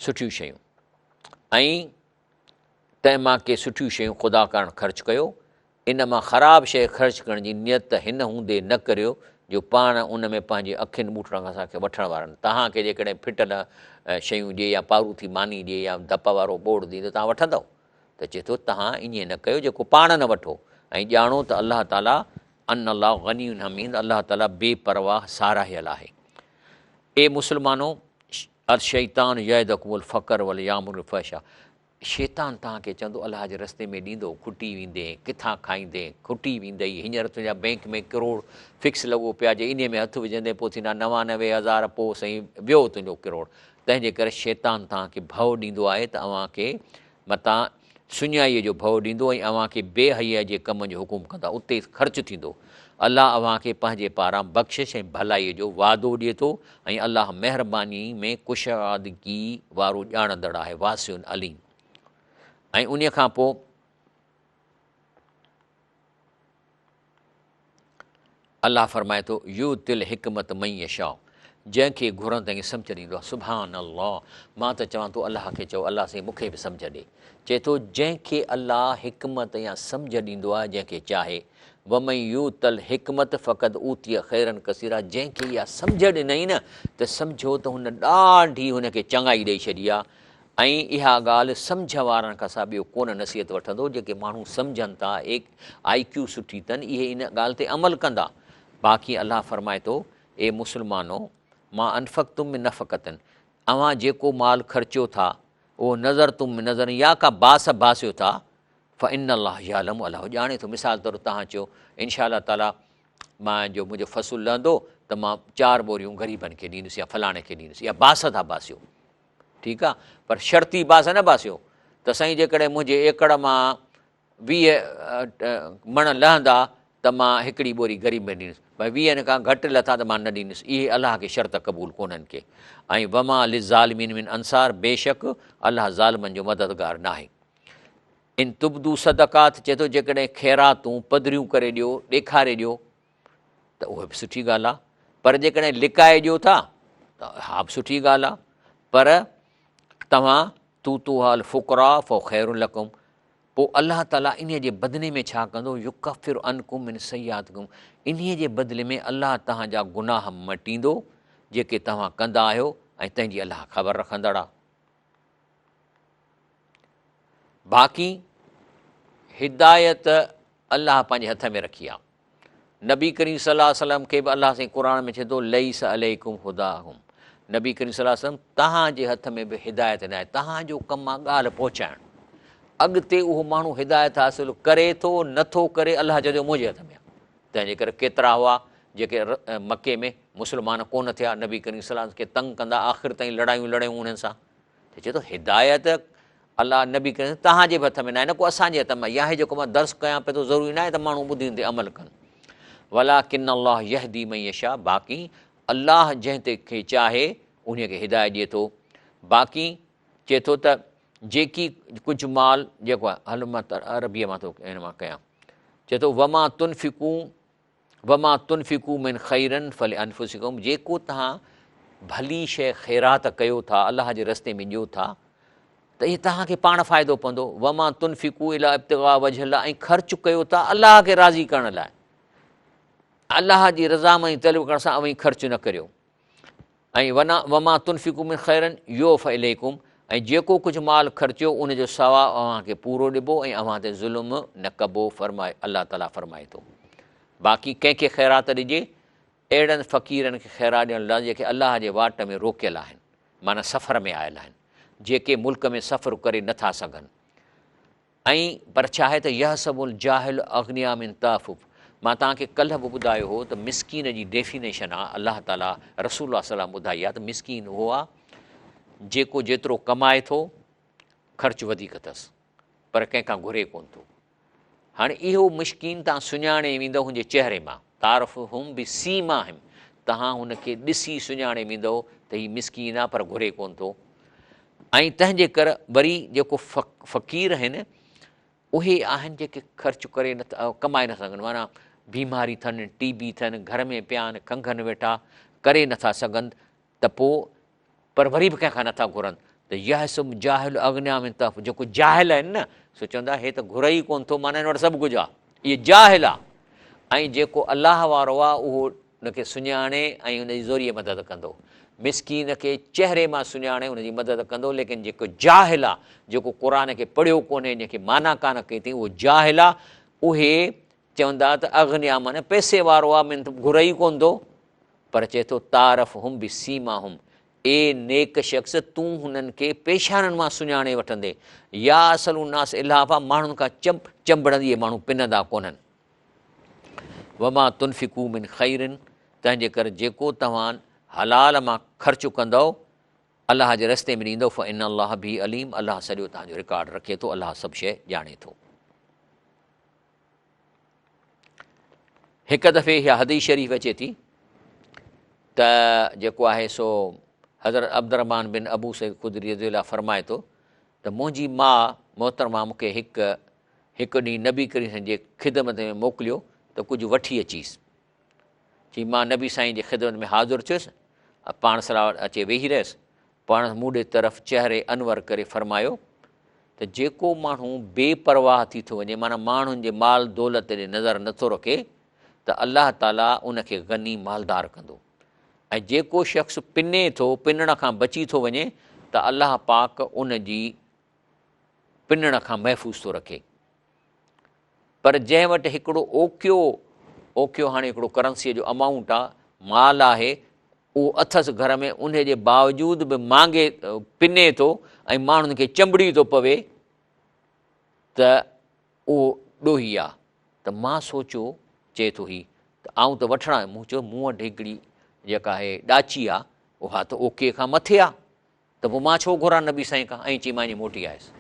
سٺيون شيون. ۽ تنهن مان ڪي سٺيون شيون خدا ڪارڻ خرچ ڪيو. ان مان خراب شيء خرچ ڪرڻ جي نيت هن هوندي نه ڪريو جو پاڻ ان ۾ پنهنجي اکين ٻوٽڻ کان اسان کي وٺڻ وارن توهان کي جيڪڏهن ڦٽل شيون ڏئي يا پاروٿي ماني ڏئي يا ڌپ وارو ٻوڙ ڏئي ته توهان وٺندؤ؟ ته چئي ٿو توهان ائين نه ڪيو جيڪو پاڻ نه وٺو ۽ ڄاڻو ته الله تعاليٰ ان الله غني حميد الله تعاليٰ بي پرواهه ساراهيل آهي. اي مسلمانو! الشيطان يعدڪم الفقر وليامر بالفحشاء شيطان توهان کي چوندو الله جي رستي ۾ ڏيندو کٽي ويندين، ڪٿان کائيندين، کٽي ويندئي، هينئر تنهنجا بئنڪ ۾ ڪروڙ فڪس لڳو پيا جي انهي ۾ هٿ وجهندين پوء ٿيندا 99 هزار پوء سائين ويو تنهنجو ڪروڙ. تنهن جي ڪري شيطان توهان کي ڀؤ ڏيندو آهي ته اوهان کي متان سڃائيء جو ڀؤ ڏيندو ۽ اوهان کي بي حيائيء جي ڪمن جو حڪم ڪندو اتي خرچ ٿيندو. الله اوهان کي پنهنجي پاران بخشش ۽ ڀلائيء جو وعدو ڏئي ٿو ۽ الله مهربانيء ۾ ڪشادگي وارو ڄاڻندڙ آهي، واسع عليم. ۽ انهيء کان پوء. الله فرمائي ٿو، يؤتي الحڪمت من يشاء جنهن کي گهرن تنهن کي سمجهه ڏيندو آهي. سبحان الله مان ته چوان ٿو الله کي چئو الله سائين مون کي به سمجهه ڏي. چئي ٿو جنهن کي الله حڪمت يا سمجهه ڏيندو آهي جنهن کي چاهي ومن يؤت الحڪمت فقد اوتي خيرا ڪثيرا جنهن کي اها سمجهه ڏنائين نه ته سمجهو ته هن ڏاڍي هن کي چڱائي ڏئي ڇڏي آهي ۽ اها ڳالهه سمجهه وارن کان سواء ٻيو ڪونه نصيحت وٺندو، جيڪي ماڻهو سمجهن ٿا، آء ڪيو سٺي اٿن، اهي ان ڳالهه تي عمل ڪندا. باقي الله فرمائي ٿو، اي مسلمانو! ما انفقتم من نفقة اوهان جيڪو مال خرچيو ٿا، اهو نذرتم من نذر يا ڪا باس باسيو ٿا، فان الله يعلم الله ڄاڻي ٿو، مثال طور توهان چيو، انشاء الله تعاليٰ مان جو منهنجو فصل لهندو ته مان چار ٻوريون غريبن کي ڏيندس يا فلاڻي کي ڏيندس، اها باس ٿا باسيو. ٺيڪ آ پر شرطي باس نه باسيو ته سائين جيڪڏهن منهنجي ايڪڙ مان 20 مڻ لهندا ته مان هڪڙي ٻوري غريب ۾ ڏيندس ڀائي ويهن کان گهٽ لٿا ته مان نه ڏيندس اهي الله کي شرط قبول ڪونهن ڪي ۽ وما للظالمين من انصار بيشڪ الله ظالمن جو مددگار ناهي ان تبدو صدقات چئي ٿو جيڪڏهن خيراتون پڌريون ڪري ڏيو ڏيکاري ڏيو ته اها به سٺي ڳالهه آهي پر جيڪڏهن لڪائي ڏيو ٿا ته اها به سٺي ڳالهه آهي پر توهان توتوها الفقراء فهو خير لڪم پوء الله تعاليٰ انهيء جي بدلي ۾ ڇا ڪندو يڪفر عنڪم من سيئاتڪم انهيء جي بدلي ۾ الله توهان جا گناهه مٽيندو جيڪي توهان ڪندا آهيو ۽ تنهن جي الله خبر رکندڙ آهي باقي هدايت الله پنهنجي هٿ ۾ رکي آهي. نبي ڪريم صلي الله عليه وسلم کي به الله سائين قرآن ۾ چئي ٿو ليس عليڪم هداهم نبي ڪريم صلي الله عليه وسلم توهان جي هٿ ۾ به هدايت ناهي، توهان جو ڪم آ ڳالهه پهچائڻ، اڳتي اهو ماڻهو هدايت حاصل ڪري ٿو نه ٿو ڪري الله چئي ٿو منهنجي هٿ ۾ آ. تنهن جي ڪري ڪيترا هئا جيڪي مڪي ۾ مسلمان ڪونه ٿيا، نبي ڪريم صلي الله عليه وسلم کي تنگ ڪندا آخر تائين لڙايون لڙيون انهن سان. ته چئي ٿو هدايت الله نبي ڪريم توهان جي به هٿ ۾ ناهي نه ڪو اسان جي هٿ ۾ يا هي جيڪو مان درس ڪيان پيو ٿو ضروري ناهي ته ماڻهو ٻڌي ان تي عمل ڪن. ولڪن الله يهدي من يشاء باقي الله جنهن تي کي چاهي انهي کي هدايت ڏئي ٿو. باقي چئي ٿو ته جيڪي ڪجهه مال جيڪو آهي هل مان عربيء مان ٿو هن مان ڪيان چئي ٿو وما تنفقون وما تنفقوا من خير فلانفسڪم جيڪو توهان ڀلي شيء خيرات ڪيو ٿا الله جي رستي ۾ ڏيو ٿا ته اهي توهان کي پاڻ فائدو پوندو وما تنفقوا الا ابتغاء وجه الله ۽ خرچ ڪيو ٿا الله کي راضي ڪرڻ لاء الله جي رضامندي طلب ڪرڻ سان اوهين خرچ نه ڪريو ۽ ونا وما تنفقوا من خير يوف اليڪم ۽ جيڪو ڪجهه مال خرچيو ان جو ثواب اوهان کي پورو ڏبو ۽ اوهان تي ظلم نه ڪبو فرمائي الله تعالي فرمائي ٿو باقي ڪنهن کي خيرات ڏجي اهڙن فقيرن کي خيرات ڏيڻ لاء جيڪي الله جي واٽ ۾ روڪيل آهن معنيٰ سفر ۾ آيل آهن جيڪي ملڪ ۾ سفر ڪري نٿا سگهن ۽ پر ڇا آهي ته يحسب الجاهل اغنياء من تعفف مان توهان کي ڪلهه به ٻڌايو هو ته مسڪين جي ڊيفينيشن آ الله تعالي رسول الله صلي الله عليه وسلم ٻڌائي آ ته مسڪين اهو آ جيڪو جيترو ڪمائي ٿو خرچ وڌيڪ اٿس پر ڪنهن کان گهري ڪون ٿو هاڻي اهو مشڪين توهان سڃاڻي ويندو هن جي چهري مان تعرفهم بسيماهم توهان هن کي ڏسي سڃاڻي ويندو ته هي مسڪين آ پر گهري ڪون ٿو ۽ تنهن جي ڪر وري جيڪو فقير آهن اهي آهن جيڪي خرچ ڪري نه ڪمائي نه سگهن معنيٰ بيماري اٿن ٽي بي اٿن گهر ۾ پيا آهن کنگهن ويٺا ڪري نٿا سگهن ته پوء پر وري به ڪنهن کان نٿا گهرن ته يحسب جاهل اغنيا من تف جيڪو جاهل آهن نه سو چوندا هي ته گهري ئي ڪونه ٿو معنيٰ هن وٽ سڀ ڪجهه آهي اهي جاهل آهي ۽ جيڪو الله وارو آهي اهو ان کي سڃاڻي ۽ ان جي زوريء مدد ڪندو. مسڪين کي چهري مان سڃاڻي ان جي مدد ڪندو، ليڪن جيڪو جاهل آ، جيڪو قرآن کي پڙهيو ڪونهي، جنهن کي معنيٰ ڪانه ڪئي اٿئي، اهو جاهل آ، اهي چوندا ته اغنيا معنيٰ پئسي وارو آ، منٿ گهري ئي ڪونه ٿو، پر چئي ٿو تعرفهم بسيماهم، اي نيڪ شخص تون هنن کي پيشانن مان سڃاڻي وٺندين، يا اسأل الناس الحافا، ماڻهن کان چنبڙندي اهي ماڻهو پنندا ڪونهن. وما تنفقوا من خير تنهن جي ڪري جيڪو توهان حلال مان خرچ ڪندؤ الله جي رستي ۾ ڏيندؤ فان الله به عليم الله سڄو توهان جو رڪارڊ رکي ٿو الله سڀ شيء ڄاڻي ٿو. هڪ دفعي اها حديث شريف اچي ٿي ته جيڪو آهي سو حضرت عبدالرحمان بن ابو سعيد خدري رضي الله فرمائي ٿو ته منهنجي ماء محترمه مون کي هڪ هڪ ڏينهن نبي ڪريم سائين جي خدمت ۾ موڪليو ته ڪجهه وٺي اچيس. چي مان نبي سائين جي خدمت ۾ حاضر ٿيس ۽ پاڻ صلي الله اچي ويهي رهيس. پاڻ مون ڏي طرف چهري انور ڪري فرمايو ته جيڪو ماڻهو بي پرواهه ٿي ٿو وڃي معنيٰ ماڻهن جي مال دولت ڏي نظر نٿو رکي ته الله تعاليٰ ان کي غني مالدار ڪندو ۽ جيڪو شخص پني ٿو پنڻ کان بچي ٿو وڃي ته الله پاڪ ان جي پنڻ کان محفوظ ٿو رکي. پر جنهن وٽ هڪڙو اوڪيو، اوڪيو هاڻي هڪڙو ڪرنسيء جو امائونٽ آ، مال آهي، اهو اٿس گهر ۾ انهي جي باوجود به مانگي پني ٿو ۽ ماڻهن کي چنبڙي ٿو پوي ته اهو ڏوهي آ. ته مان سوچيو، چئي ٿو هي ته آئون ته وٺڻ آيو، مون چيو مون وٽ هڪڙي جيڪا آهي ڏاچي آ، اها ته اوڪي کان مٿي آ. ته پوء مان ڇو گهران نبي سائين کان؟ ائين چئي مان ائين موٽي آيس.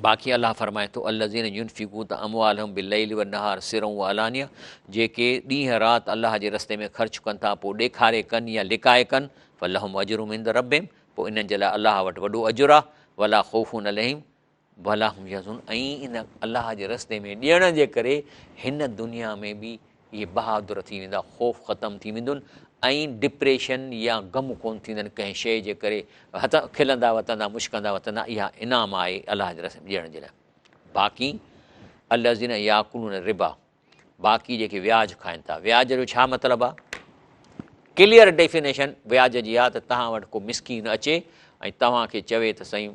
باقي الله فرمائي ٿو الذين ينفقون اموالهم بالليل والنهار سرا وعلانيه جيڪي ڏينهن رات الله جي رستي ۾ خرچ ڪن ٿا پوء ڏيکاري ڪن يا لڪائي ڪن فلهم اجرهم عند ربهم پوء انهن جي لاء الله وٽ وڏو اجر آهي ولا خوف عليهم ولا هم يحزنون ۽ ان الله جي رستي ۾ ڏيڻ جي ڪري هن دنيا ۾ به اهي بهادر ٿي ويندا، خوف ختم ٿي ويندن ۽ ڊپريشن يا غم ڪونه ٿيندن ڪنهن شيء جي ڪري هٿ کلندا وتندا مشڪندا وتندا اها انعام آهي الله جي رستي ۾ ڏيڻ جي لاء باقي الذين ياڪلون الربا باقي جيڪي وياج کائن ٿا وياج جو ڇا مطلب آ ڪليئر ڊيفينيشن وياج جي آ ته توهان وٽ ڪو مسڪين اچي ۽ توهان کي چوي ته سائين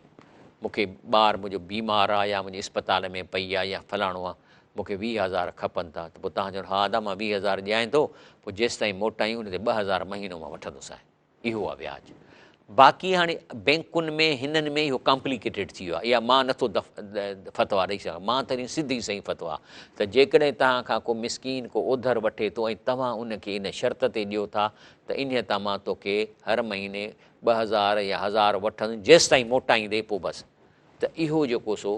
مون کي ٻار منهنجو بيمار آ يا منهنجي اسپتال ۾ پئي آ يا فلاڻو آ مون کي 20,000 کپن ٿا ته پوء توهان چوندو ها ادا مان 20,000 ڏيانء ٿو پوء جيستائين موٽائين ان تي 2,000 مهينو مان وٺندوسانء. اهو آهي وياج. باقي هاڻي بينڪن ۾ هنن ۾ اهو ڪامپليڪيٽيڊ ٿي ويو آهي. اها مان نٿو فتويٰ ڏئي سگهان. مان ته ڏين سڌي سئين فتويٰ ته جيڪڏهن توهان کان ڪو مسڪين ڪو اوڌر وٺي ٿو ۽ توهان ان کي ان شرط تي ڏيو ٿا ته انهيء تان مان توکي هر مهيني 2000 يا 1000 وٺندس جيستائين موٽائيندي پوء بس ته اهو جيڪو سو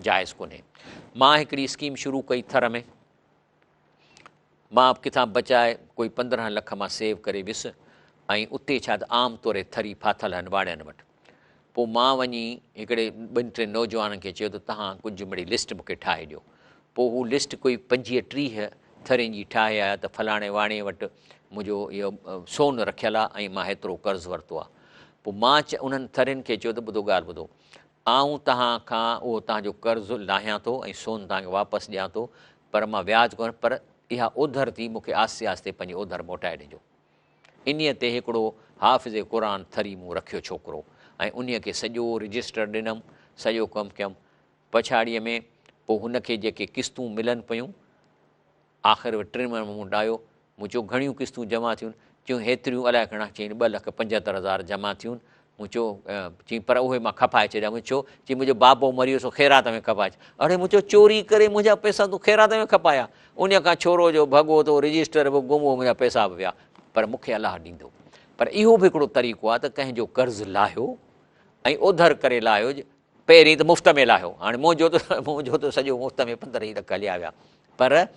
جائز ڪونهي. مان هڪڙي اسڪيم شروع ڪئي ٿر ۾. مان ڪٿان بچائي ڪوئي 15 لک مان سيو ڪري ويس ۽ اتي ڇا ته عام طور ٿري ڦاٿل آهن واڙين وٽ. پوء مان وڃي هڪڙي ٻن ٽن نوجوانن کي چيو ته توهان ڪجهه مڙئي لسٽ مون کي ٺاهي ڏيو. پوء هو لسٽ ڪوئي 25 30 ٿرين جي ٺاهي آيا ته فلاڻي واڻي وٽ منهنجو اهو سون رکيل آهي ۽ مان هيترو قرض ورتو آهي. پوء مان انهن ٿرين کي چيو ته ٻڌو ڳالهه ٻڌو آئون توهان کان اهو توهان جو قرض لاهيان ٿو ۽ سون توهان کي واپس ڏيان ٿو پر مان وياج ڪونه پر اها اوڌر ٿي مون کي آهستي آهستي پنهنجي اوڌر موٽائي ڏجو. انهيء تي هڪڙو حافظ قرآن ٿري مون رکيو ڇوڪرو ۽ انهيء کي سڄو رجسٽر ڏنم، سڄو ڪم ڪيم. پڇاڙيء ۾ پوء هن کي جيڪي قسطون ملن پيون، آخر ٽن مهينن ۾ مون وٽ آيو، مون چيو گهڻيون قسطون جمع ٿيون؟ چيائين هيتريون الائي گهڻا؟ چيائين ٻه لک پنجهتر هزار جمع ٿيون. مون چيو، چيائين پر اهي مان کپائي ڇڏيا. مون چيو، چيائين منهنجو بابو مري ويو سو خيرات ۾ کپائي ڇڏ. اڙي مون چيو چوري ڪري منهنجا پئسا تون خيرات ۾ کپايا. انهيء کان ڇورو جو ڀڳو ته رجسٽر به گم هو منهنجا پئسا به ويا. پر مون کي الله ڏيندو. پر اهو به هڪڙو طريقو آهي ته ڪنهن جو قرض لاهيو ۽ اوڌر ڪري لاهيو. پهرين ته مفت ۾ لاهيو. هاڻي منهنجو ته سڄو مفت ۾ 15 ئي لک هليا ويا. پر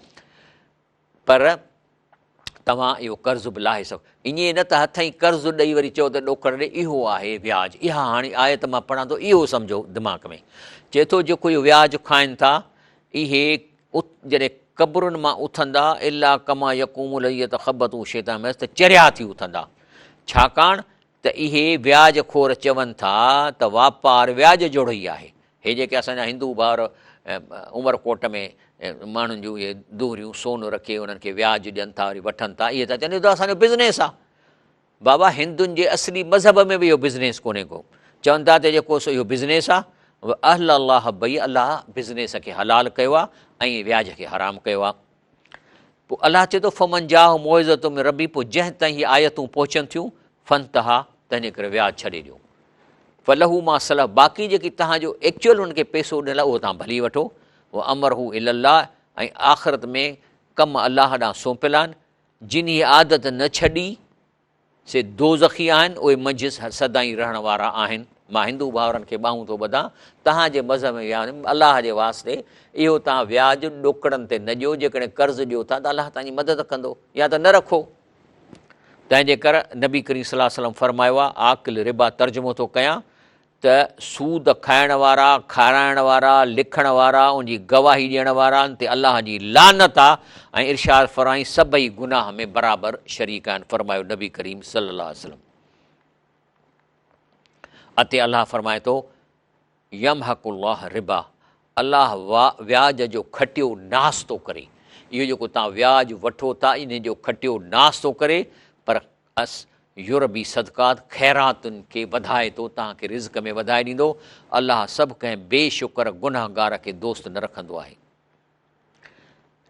پر توهان اهو قرض به لاهي سگهو. ائين نه ته هٿئين قرض ڏئي وري چئو ته ڏوڪڙ ڏي، اهو آهي وياج. اها هاڻي آيت مان پڙهان ٿو، اهو سمجهو دماغ ۾. چئي ٿو جيڪو اهو وياج کائن ٿا، اهي جڏهن قبرن مان اٿندا، الا ڪما يقوم الذي يتخبطه الشيطان من المس، ته چريا ٿي اٿندا. ڇاڪاڻ ته اهي وياج خور چون ٿا ته واپار وياج جهڙو ئي آهي. هي جيڪي اسان جا هندو ڀائر عمرڪوٽ ۾ ماڻهن جون اهي دوريون سون رکي انهن کي وياج ڏين ٿا وري وٺن ٿا، اهي ٿا چون اهو ته اسان جو بزنيس آهي. بابا هندن جي اصلي مذهب ۾ به اهو بزنيس ڪونهي ڪو. چون ٿا ته جيڪو سو اهو بزنيس آهي. واحل الله بيع، الله بزنيس کي حلال ڪيو آهي ۽ وياج کي حرام ڪيو آهي. پوء الله چئي ٿو فمن جاءه موعظة من ربه، پوء جنهن تائين هي آيتون پهچن ٿيون، فانتهيٰ، تنهنجي ڪري وياج ڇڏي ڏيو. فله ما سلف، باقي جيڪي توهان جو ايڪچوئل ان کي پئسو ڏنل آهي اهو توهان ڀلي وٺو. وامره الي الله، ۽ آخرت ۾ ڪم الله ڏانهن سونپيل آهن. جن هيء عادت نه ڇڏي، سي دوزخي آهن، اهي منجهس سدائين رهڻ وارا آهن. مان هندو ڀائرن کي ٻانهون ٿو ٻڌان، توهان جي مذهب ۾ وياج، الله جي واسطي اهو توهان وياج ڏوڪڙن تي نه ڏيو، جيڪڏهن قرض ڏيو ٿا ته الله توهان جي مدد ڪندو، يا ته نه رکو. تنهن جي ڪر نبي ڪريم صلي الله عليه وسلم فرمايو آهي، آڪل ربا ترجمو ٿو ڪيان، ته سود کائڻ وارا، کارائڻ وارا، لکڻ وارا، ان جي گواهي ڏيڻ وارا ان تي الله جي لعنت آ ۽ ارشاد فرمائين سڀئي گناهه ۾ برابر شريڪ آهن فرمايو نبي ڪريم صلي الله عليه وسلم. اتي الله فرمائي ٿو يمحق الله ربا الله وياج جو کٽيو ناس ٿو ڪري اهو جيڪو تان وياج وٺو ٿا ان جو کٽيو ناس ٿو ڪري پر اس يربي صدقات خيراتن کي وڌائي ٿو، توهان کي رزق ۾ وڌائي ڏيندو، الله سڀ ڪنهن بي شڪر گنهگار کي دوست نه رکندو آهي.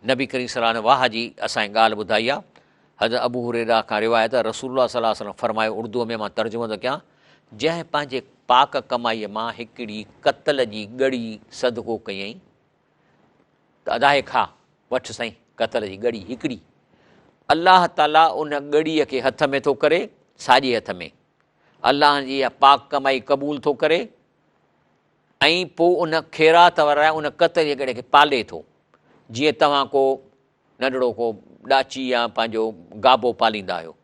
نبي ڪريم صلي الله عليه وسلم واهه جي اسان کي ڳالهه ٻڌائي آهي. حضرت ابو هريره کان روايت آهي رسول الله صلي الله عليه وسلم فرمايو اردوء ۾ مان ترجمو ٿو ڪيان جنهن پنهنجي پاڪ ڪمائيء مان هڪڙي ڪتل جي ڳڙي صدقو ڪيائين ته ادا هي کاء، وٺ سائين ڪتل جي ڳڙي هڪڙي. الله تعاليٰ ان ڳڙيء کي هٿ ۾ ٿو ڪري، ساڄي هٿ ۾. الله جي اها پاڪ ڪمائي قبول ٿو ڪري ۽ پوء ان خيرات ورائي ان ڪتل جي ڳڙي کي پالي ٿو. جيئن توهان ڪو ننڍڙو ڪو ڏاچي يا پنهنجو گابو پاليندا آهيو.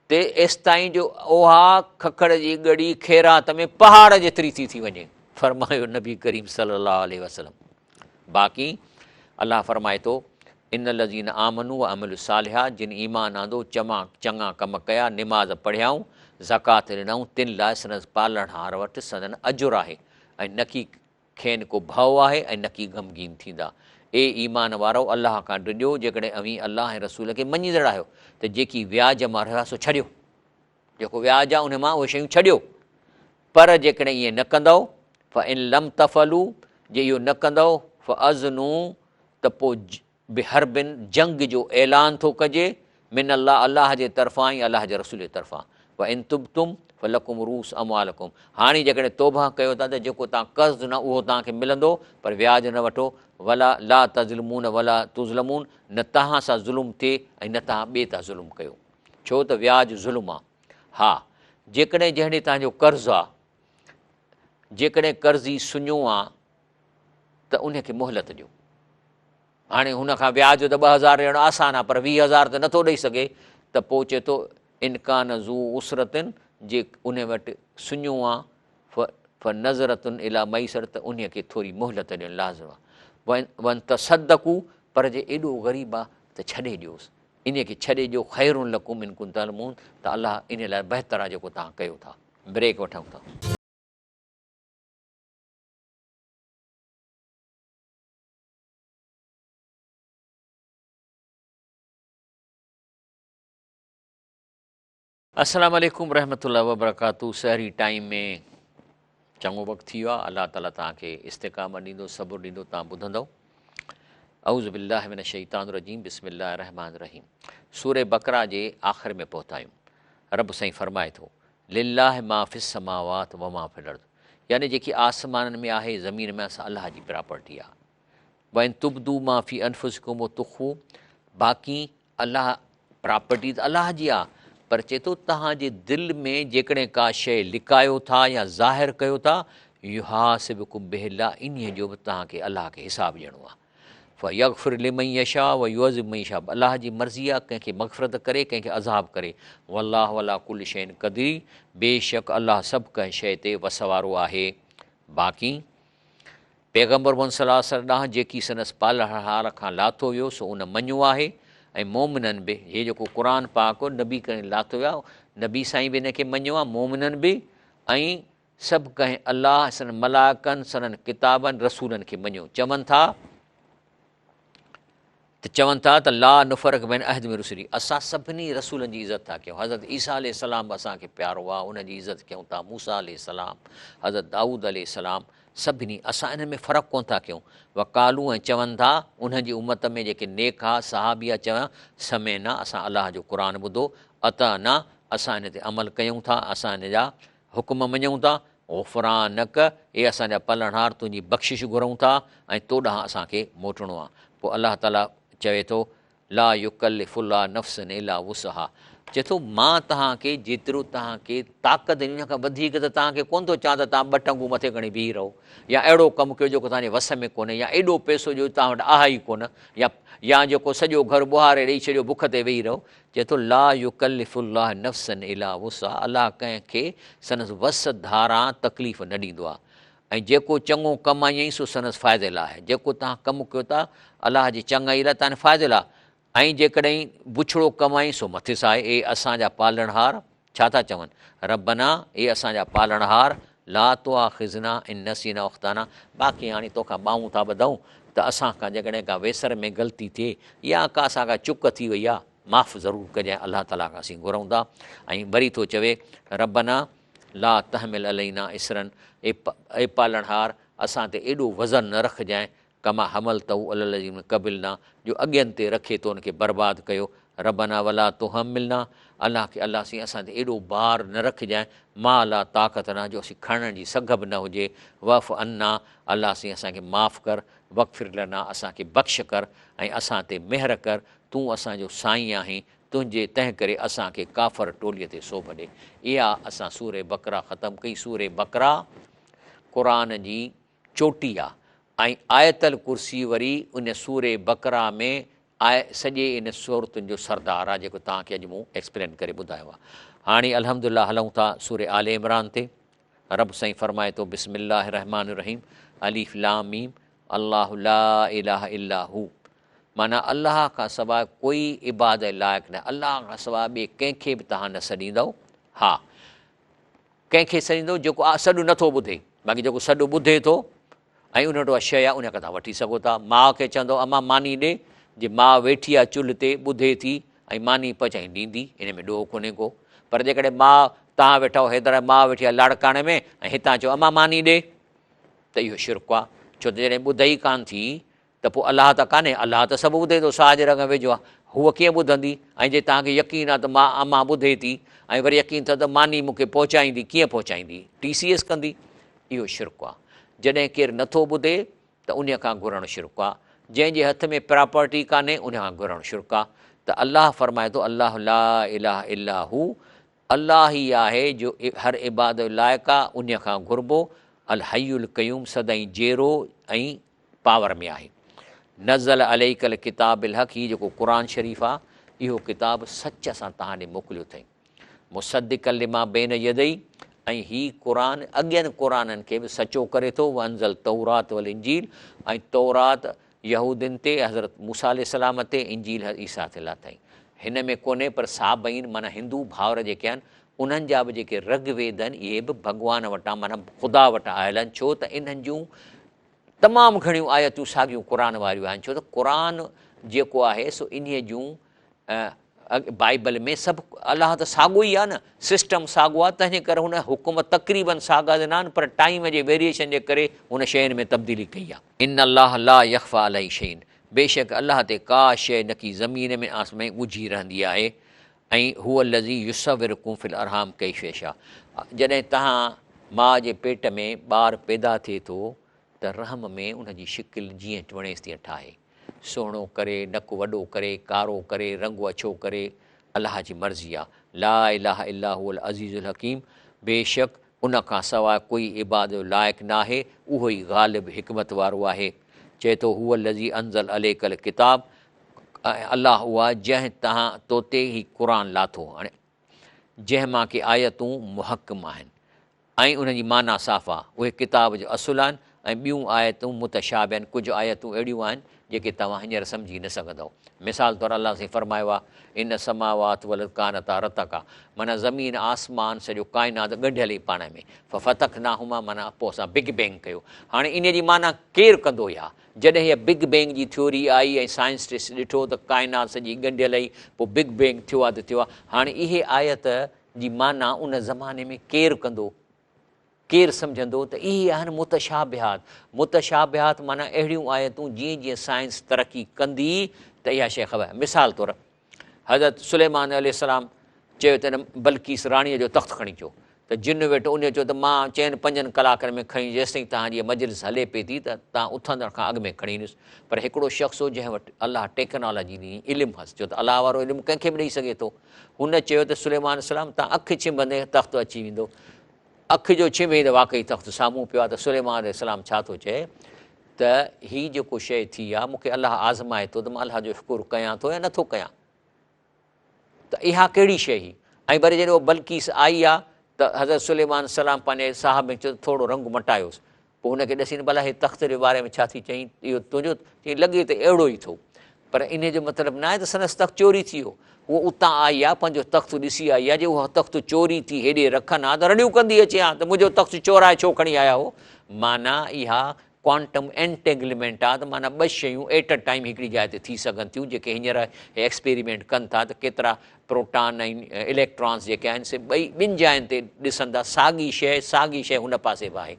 تي ايستائين جو اها ککڙ جي ڳڙي خيرات ۾ پهاڙ جيتري ٿي ٿي وڃي، فرمايو نبي ڪريم صلي الله عليه وسلم. باقي الله فرمائي ٿو، ان الذين آمنوا وعملوا الصالحات جن ايمان آندو، چما چڱا ڪم ڪيا، نماز پڙهيائون، زڪوات ڏنائون، تن لاء سندس پالڻهار وٽ سندن اجر آهي ۽ نڪي کين ڪو ڀؤ آهي ۽ نڪي غمگين ٿيندا. اي ايمان وارؤ! الله کان ڊڄو، جيڪڏهن اوهين الله ۽ رسول کي مڃيندڙ آهيو ته جيڪي وياج مان رهيو آهي سو ڇڏيو. جيڪو وياج آهي ان مان اهي شيون ڇڏيو. پر جيڪڏهن ائين نه ڪندؤ، فَإِن لَمْ تَفْعَلُوا جي اهو نه ڪندؤ، فَأَذْنُوا ته پوء بحرب جنگ جو اعلان ٿو ڪجي، من الله الله جي طرفان ۽ الله جي رسول جي طرفان، وان تبتم فلڪم رؤس اموالڪم هاڻي جيڪڏهن توبهه ڪيو ٿا ته جيڪو توهان قرض ڏنو اهو توهان کي ملندو پر وياج نه وٺو، ولا لا تظلمون ولا تظلمون نه توهان سان ظلم ٿئي ۽ نه توهان ٻئي تان ظلم ڪيو ڇو ته وياج ظلم آ. ها جيڪڏهن جنهن ڏي توهان جو قرض آ جيڪڏهن قرضي سڃو آ ته ان کي مهلت ڏيو. هاڻي هن کان وياج ته 2000 ڏيڻ آسان آ پر 20000 ته نٿو ڏئي سگهي ته پوء چئي ٿو ان ڪان ذو عسرة جي ان وٽ سڃو آ فنظرة الي ميسرة ته ان کي ٿوري مهلت ڏيڻ لازم آ. وان تصدقوا پر جي ايڏو غريب آ ته ڇڏي ڏيوس ان کي ڇڏي ڏيو خير لڪم ان ڪنتم تعلمون ته الله ان لاء بهتر آ جيڪو توهان ڪيو ٿا. بريڪ وٺون ٿا. السلام عليڪم رحمة الله وبرڪاته سحري ٽائيم ۾ چڱو وقت ٿي ويو آهي الله تعالي توهان کي استقامت ڏيندو صبر ڏيندو توهان ٻڌندو اعوذ بالله من الشيطان الرجيم بسم الله الرحمن الرحيم سوره بقره جي آخر ۾ پهتا آهيون رب سائين فرمائي ٿو لله ما في السماوات وما في الارض يعني جيڪي آسمانن ۾ آهي زمين ۾ سا الله جي پراپرٽي آهي وان تبدو ما في انفسڪم و تخفو باقي الله پراپرٽي ته الله جي آهي پر چئي ٿو توهان جي دل ۾ جيڪڏهن ڪا شيء لڪايو ٿا يا ظاهر ڪيو ٿا يحاسبڪم به الله انهيء جو به توهان کي الله کي حساب ڏيڻو آهي فيغفر لمن يشاء ويعذب من يشاء الله جي مرضي آهي ڪنهن کي مغفرت ڪري ڪنهن کي عذاب ڪري والله علي ڪل شيء قدير بيشڪ الله سڀ ڪنهن شيء تي وس وارو آهي باقي پيغمبر محمد صلي الله عليه وسلم ڏانهن جيڪي سندس پالڻهار کان لاٿو ويو سو ان مڃيو آهي ۽ مومنن به هي جيڪو قرآن پاڪ نبي ڪريم لاٿو ويو آهي نبي سائين به ان کي مڃيو آهي مومنن به ۽ سڀ ڪنهن الله، سندن ملائڪن، سندن ڪتابن، رسولن کي مڃيو. چون ٿا ته چون ٿا ته لا نفرق بين احد من رسله اسان سڀني رسولن جي عزت ٿا ڪيون. حضرت عيسيٰ عليه السلام به اسان کي پيارو آهي، ان جي عزت ڪيون ٿا، موسيٰ عليه السلام، حضرت دائود عليه السلام، سڀني اسان انهن ۾ فرق ڪونه ٿا ڪيون. وقالو ۽ چون ٿا انهن جي امت ۾ جيڪي نيڪ ها، صحابي ها، چون سمعنا اسان الله جو قرآن ٻڌو، اطعنا اسان ان تي عمل ڪيون ٿا، اسان ان جا حڪم مڃون ٿا، غفرانک، اي اسان جا پالڻهار تنهنجي بخشش گهرون ٿا ۽ تو ڏانهن اسان کي موٽڻو آهي. پوء الله تعاليٰ چوي ٿو، لا يڪلف الله نفسا الا وسعها چئي ٿو مان توهان کي جيترو توهان کي طاقت ڏني ان کان وڌيڪ ته توهان کي ڪونه ٿو چوان ته توهان ٻه ٽنگون مٿي کڻي بيهي رهو يا اهڙو ڪم ڪيو جيڪو توهان جي وس ۾ ڪونهي يا ايڏو پئسو جو توهان وٽ آهي ئي ڪونه يا يا جيڪو سڄو گهر ٻهاري ڏئي ڇڏيو بک تي ويهي رهو چئي ٿو، لا يڪلف الله نفسا الا وسعها الله ڪنهن کي سندس وس ڌاران تڪليف نه ڏيندو آهي ۽ جيڪو چڱو ڪم آيائين سو سندس فائدي لاء آهي جيڪو توهان ڪم ڪيو ٿا الله جي چڱائي لاء توهان جي فائدي لاء ۽ جيڪڏهن بڇڙو ڪم آيائين سو مٿس آهي اي اسان جا پالڻهار! ڇا ٿا چون؟ ربنا، اي اسان جا پالڻهار، لا تؤاخذنا ان نسينا او اخطانا، باقي هاڻي توکان ٻانهون ٿا ٻڌون ته اسان کان جيڪڏهن ڪا ويسر ۾ غلطي ٿئي يا ڪا اسان کان چڪ ٿي وئي آ، معاف ضرور ڪجانء، الله تعاليٰ کان اسين گهرون ٿا. ۽ وري ٿو چوي، ربنا لا تحمل علينا اصرا، اي پالڻهار اسان تي ايڏو وزن نه رکجانء ڪما حملته علي الذين من قبلنا جو اڳين تي رکي تو ان کي برباد ڪيو، ربنا ولا تحملنا الله کي الله سين اسان تي ايڏو بار نه رکجانء ما لا طاقت لنا جو اسين کڻڻ جي سگهه به نه هجي، واعف عنا الله سين اسان کي معاف ڪر، واغفر لنا اسان کي بخش ڪر ۽ اسان تي مهر ڪر، تون اسان جو سائين آهين تنهنجي تنهن ڪري اسان کي ڪافر ٽولي تي سوڀ ڏي. اها اسان سوره بقره ختم ڪئي، سوره بقره قرآن جي چوٽي آ ۽ آيت الڪرسي وري ان سورة بقره ۾ آء سڄي ان سورتن جو سردار آ جيڪو توهان کي اڄ مون ايڪسپلين ڪري ٻڌايو آ. هاڻي الحمدلله هلون ٿا سورة آل عمران تي. رب سائين فرمائي ٿو بسم الله الرحمٰن الرحيم الف لام ميم الله لا اله الا هو معنيٰ الله کان سواء ڪوئي عبادت لائق نه الله کان سواء ٻئي ڪنهن کي به توهان نه سڏيندؤ ها ڪنهن کي سڏيندو جيڪو سڏ نه ٿو ٻڌي، باقي جيڪو سڏ ٻڌي ٿو ۽ ان وٽ اها شيء آهي ان کان توهان وٺي سگهو ٿا. ماء کي چوندو امان ماني ڏي، جي ماء ويٺي آهي چلهه تي ٻڌي ٿي ۽ ماني پچائي ڏيندي، ان ۾ ڏوهه ڪونهي ڪو. پر جيڪڏهن ماء توهان ويٺا آهيو حيدرآباد ماء ويٺي آهي لاڙڪاڻي ۾ ۽ هتان چئو امان ماني ڏي ته اهو شرڪ آهي، ڇو ته جڏهن ٻڌئي ڪانه ٿي ته ته پوء الله ته ڪانهي، الله ته سڀ ٻڌي ٿو، ساهه جي رڳ ۾ ويجهو آهي، هوء ڪيئن ٻڌندي؟ ۽ جي توهان کي يقين آهي ته مان امان ٻڌي ٿي ۽ وري يقين اٿو ته ماني مون کي پهچائيندي، ڪيئن پهچائيندي؟ ٽي سي ايس ڪندي؟ اهو شرڪ آهي. جڏهن ڪير نٿو ٻڌي ته انهيء کان گهرڻ شرڪ آهي. جنهن جي هٿ ۾ پراپرٽي ڪانهي، انهيء کان گهرڻ شرڪ آهي. ته الله فرمائي ٿو، الله لا اله الا هو، الله ئي آهي جو هر عبادت جو لائق آهي، انهيء کان گهربو، الحي القيوم سدائين جيئرو ۽ پاور ۾ آهي. نزل عليک الڪتاب بالحق هي جيڪو قرآن شريف آهي، اهو ڪتاب سچ سان توهان ڏي موڪليو اٿئي. مصدقا لما بين يديه ۽ هي قرآن اڳين قرآنن کي به سچو ڪري ٿو، وانزل التورات والانجيل ۽ تورات يهودين تي حضرت موسيٰ عليه السلام تي انجيل حضرت عيسيٰ تي لاٿائين. هن ۾ ڪونهي پر صابئين معنيٰ هندو ڀائر جيڪي آهن انهن جا به جيڪي رگ ويد آهن اهي به ڀڳوان وٽان معنيٰ خدا وٽان آيل آهن ڇو ته انهن جون تمام گهڻيون آيتون ساڳيون قرآن واريون آهن ڇو ته قرآن جيڪو آهي سو انهيء جون بائيبل ۾ سڀ الله ته ساڳو ئي آهي نه سسٽم ساڳو آهي تنهن جي ڪري هن حڪم تقريبن ساڳا ڏنا آهن پر ٽائيم جي ويريئيشن جي ڪري هن شين ۾ تبديلي ڪئي آهي. ان الله لا يخفي عليه شيء بيشڪ الله تي ڪا شيء نڪي زمين ۾ آسمان ۾ ڳجهي رهندي آهي ۽ هو الذي يصورڪم في الارحام ڪيف يشاء جڏهن توهان ماء جي پيٽ ۾ ٻار پيدا ٿئي ٿو ته رحم ۾ ان جي شڪل جيئن وڻيس تيئن ٺاهي سهڻو ڪري، نڪ وڏو ڪري، ڪارو ڪري، رنگ اڇو ڪري، الله جي مرضي آ. لا اله الا هو العزيز الحڪيم بيشڪ ان کان سواء ڪوئي عبادت جو لائق ناهي، اهو ئي غالب حڪمت وارو آهي. چئي ٿو هو الذي انزل عليک الڪتاب ۽ الله اهو آهي جنهن تهان توتي هي قرآن لاٿو هاڻي جنهن مان ڪي آيتون محڪم آهن ۽ انهن جي معنيٰ صاف آهي، اهي ڪتاب جو اصل آهن ۽ ٻيون آيتون متشابه آهن، ڪجهه آيتون اهڙيون آهن جيڪي توهان هينئر سمجهي نه سگهندؤ. مثال طور الله سائين فرمايو آهي، ان السماوات والارض ڪانتا رتقا معنيٰ زمين آسمان سڄو ڪائنات ڳنڍيل هئي پاڻ ۾، ففتقناهما معنيٰ پوء اسان بگ بينگ ڪيو. هاڻي انهيء جي معنيٰ ڪير ڪندو اها؟ جڏهن هيء بگ بينگ جي ٿيوري آئي ۽ سائنسٽسٽ ڏٺو ته ڪائنات سڄي ڳنڍيل هئي، پوء بگ بينگ ٿيو آهي ته ٿيو آهي. هاڻي اهي آيت جي معنيٰ ان زماني ۾ ڪير ڪندو؟ ڪير سمجهندو ته اهي آهن متشابهات. متشابهات معنيٰ اهڙيون آيتون جيئن جيئن سائنس ترقي ڪندي ته اها شيء خبر. مثال طور حضرت سليمان عليه السلام چيو ته ان بلقيس راڻيء جو تخت کڻي اچو ته جن ويٺو انهيء چيو ته مان چئن پنجن ڪلاڪن ۾ کڻي جيستائين توهان جي مجلس هلي پئي ٿي ته توهان اٿندڙ کان اڳ ۾ کڻي ايندس پر هڪڙو شخص هو جنهن وٽ الله ٽيڪنالاجي ڏني علم هئس ڇو ته الله وارو علم ڪنهن کي به ڏئي سگهي ٿو هن چيو ته سليمان عليه السلام تان اک ڇنڀندي تخت اچي ويندو. اک جو ڇنڀي ته واقعي تخت سامهون پيو آهي ته سليمان عليه السلام ڇا ٿو چئي ته هي جيڪو شيء ٿي آهي مون کي الله آزمائي ٿو ته مان الله جو شڪر ڪيان ٿو يا نٿو ڪيان ته اها ڪهڙي شيء هئي ۽ وري جڏهن هو بلقيس آئي آهي ته حضرت سليمان عليه السلام پنهنجي صاحب ۾ چيو ته ٿورو رنگ مٽايوس پوء هن کي ڏسين ڀلا هي تخت جي باري ۾ ڇا ٿي چئين، اهو تنهنجو؟ چيائين، لڳي ته اهڙو ئي ٿو. پر انهيء جو مطلب ناهي ته سندس تخت چوري ٿي ويو. هوء اتان آئي آ، پنهنجو تخت ڏسي آئي آ، جي اهو تخت چوري ٿي هيڏي رکن ها ته رڙيون ڪندي اچي ها ته منهنجو تخت چورائي ڇو کڻي آيا هو؟ معنيٰ اها ڪوانٽم اينٽينگلمينٽ آ ته معنيٰ ٻه شيون ايٽ ا ٽائيم هڪڙي جاء تي ٿي سگهن ٿيون جيڪي هينئر هي ايڪسپيريمينٽ ڪن ٿا ته ڪيترا پروٽان ۽ اليڪٽرانس جيڪي آهن سي ٻئي ٻن جاين تي ڏسن ٿا ساڳي شيء ساڳي شيء هن پاسي به آهي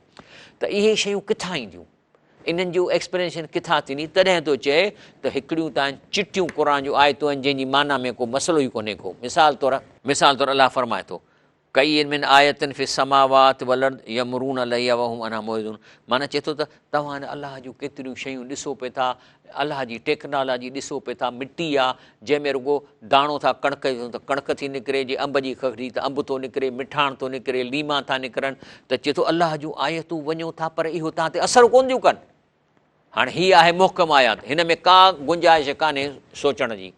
ته اهي شيون ڪٿان اينديون انهن جو ايڪسپلينيشن ڪٿان ٿيندي تڏهن ٿو چئي ته هڪڙيون ته آهن چٽيون قرآن جون آيتون آهن جنهن جي معنيٰ ۾ ڪو مسئلو ئي ڪونهي ڪو مثال طور مثال طور الله فرمائي ٿو ڪئي من آية في السماوات والارض يمرون عليها وهم عنها معرضون معنيٰ چئي ٿو ته توهان الله جون ڪيتريون شيون ڏسو پئي ٿا الله جي ٽيڪنالاجي ڏسو پئي ٿا مٽي آ جنهن ۾ رڳو داڻو ٿا ڪڻڪ جو ته ڪڻڪ ٿي نڪري جي انب جي ککڙي ته انب ٿو نڪري مٺاڻ ٿو نڪري ليما ٿا نڪرن ته چئي ٿو الله جون آيتون وڃو ٿا پر اهو توهان تي اثر ڪونه ٿيون ڪن هاڻي هي آهي محڪم آيات، هن ۾ ڪا گنجائش ڪانهي سوچڻ جي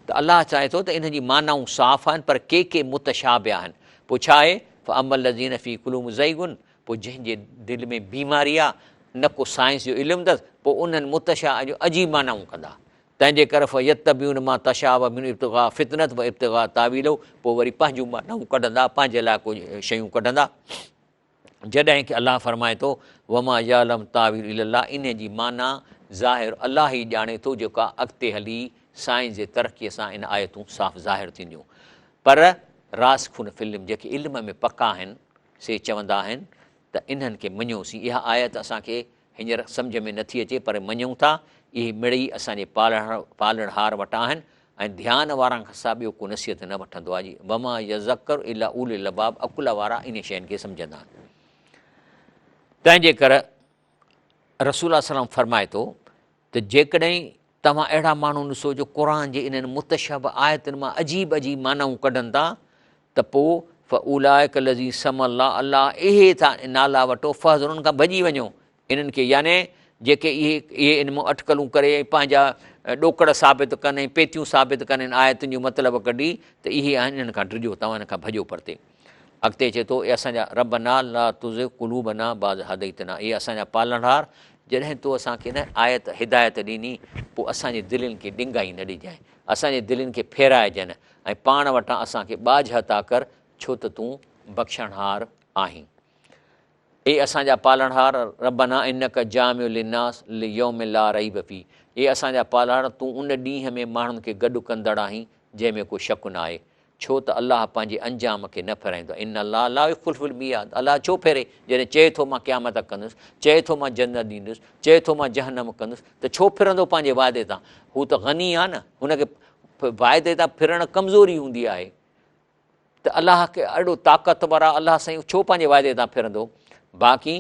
ته الله چاهي ٿو ته انهن جي معنائون صاف آهن پر ڪي ڪي متشابه آهن. پوء ڇا آهي؟ فاما الذين في قلوبهم زيغ پوء جنهن جي دل ۾ بيماري آهي، نه ڪو سائنس جو علم اٿس، پوء انهن متشابه جون عجيب معنائون ڪندا. تنهن جي ڪري فيتبعون ما تشابه منه ابتغاء فتنة وابتغاء تاويله پوء وري پنهنجون معنائون ڪڍندا، پنهنجي لاء ڪجهه شيون ڪڍندا. جڏهن ڪه الله فرمائي ٿو، وما يعلم تاويل الا الله انهي جي معنيٰ ظاهر الله ئي ڄاڻي ٿو جيڪا اڳتي هلي سائنس جي ترقي سان ان آيتون صاف ظاهر ٿينديون پر راسخون في العلم جيڪي علم ۾ پڪا آهن سي چوندا آهن ته انهن کي مڃيوسين اها آيت اسان کي هينئر سمجهه ۾ نٿي اچي پر مڃون ٿا اهي مڙئي اسان جي پالڻهار وٽان آهن ۽ ڌيان وارن کان سواء ٻيو ڪو نصيحت نه وٺندو آهي. وما يذڪر الا اولو الالباب عقل وارا انهن شين کي سمجهندا آهن. تنهن جي ڪري رسول الله صلي الله عليه وسلم فرمائي ٿو ته جيڪڏهن توهان اهڙا ماڻهو ڏسو جو قرآن جي انهن متشابه آيتن مان عجيب عجيب معنائون ڪڍن ٿا ته پوء فاولئک الذين سمي الله الله اهي ٿا نالا وٺو فاحذروا انهن کان ڀڄي وڃو انهن کي يعني جيڪي اهي اهي ان مان اٽڪلون ڪري ۽ پنهنجا ڏوڪڙ ثابت ڪن ۽ پيتيون ثابت ڪن ان آيتن جو مطلب ڪڍي ته اهي آهن انهن کان ڊڄو توهان انهن کان ڀڄو پرتي اڳتي اچي ٿو اي اسان جا ربنا لا تزغ قلوبنا بعد هديتنا اي اسان جا پالڻهار جڏهن تو اسان کي نه آيت هدايت ڏني پوء اسان جي دلين کي ڏنگائي نه ڏجانء اسان جي دلين کي ڦيرائجانء ۽ پاڻ وٽان اسان کي ٻاجهه عطا ڪر ڇو ته تون بخشڻهار آهين. اي اسان جا پالڻهار ربنا انک جامع للناس ليوم لا ريب فيه اي اسان جا پالڻهار تون ان ڏينهن ۾ ماڻهن کي گڏ ڪندڙ آهين جنهن ۾ ڪو شڪ نه آهي ڇو ته الله پنهنجي انجام کي نه ڦيرائيندو آهي ان الله لا يخلف الميعاد الله ڇو ڦيري جڏهن چئي ٿو مان قيامت ڪندس چئي ٿو مان جنت ڏيندس چئي ٿو مان جهنم ڪندس ته ڇو ڦرندو پنهنجي وعدي تان هو ته غني آهي نه هن کي واعدي تان ڦرڻ ڪمزوري هوندي آهي ته الله کي اهڙو طاقتور آهي الله سائين ڇو پنهنجي واعدي تان ڦرندو باقي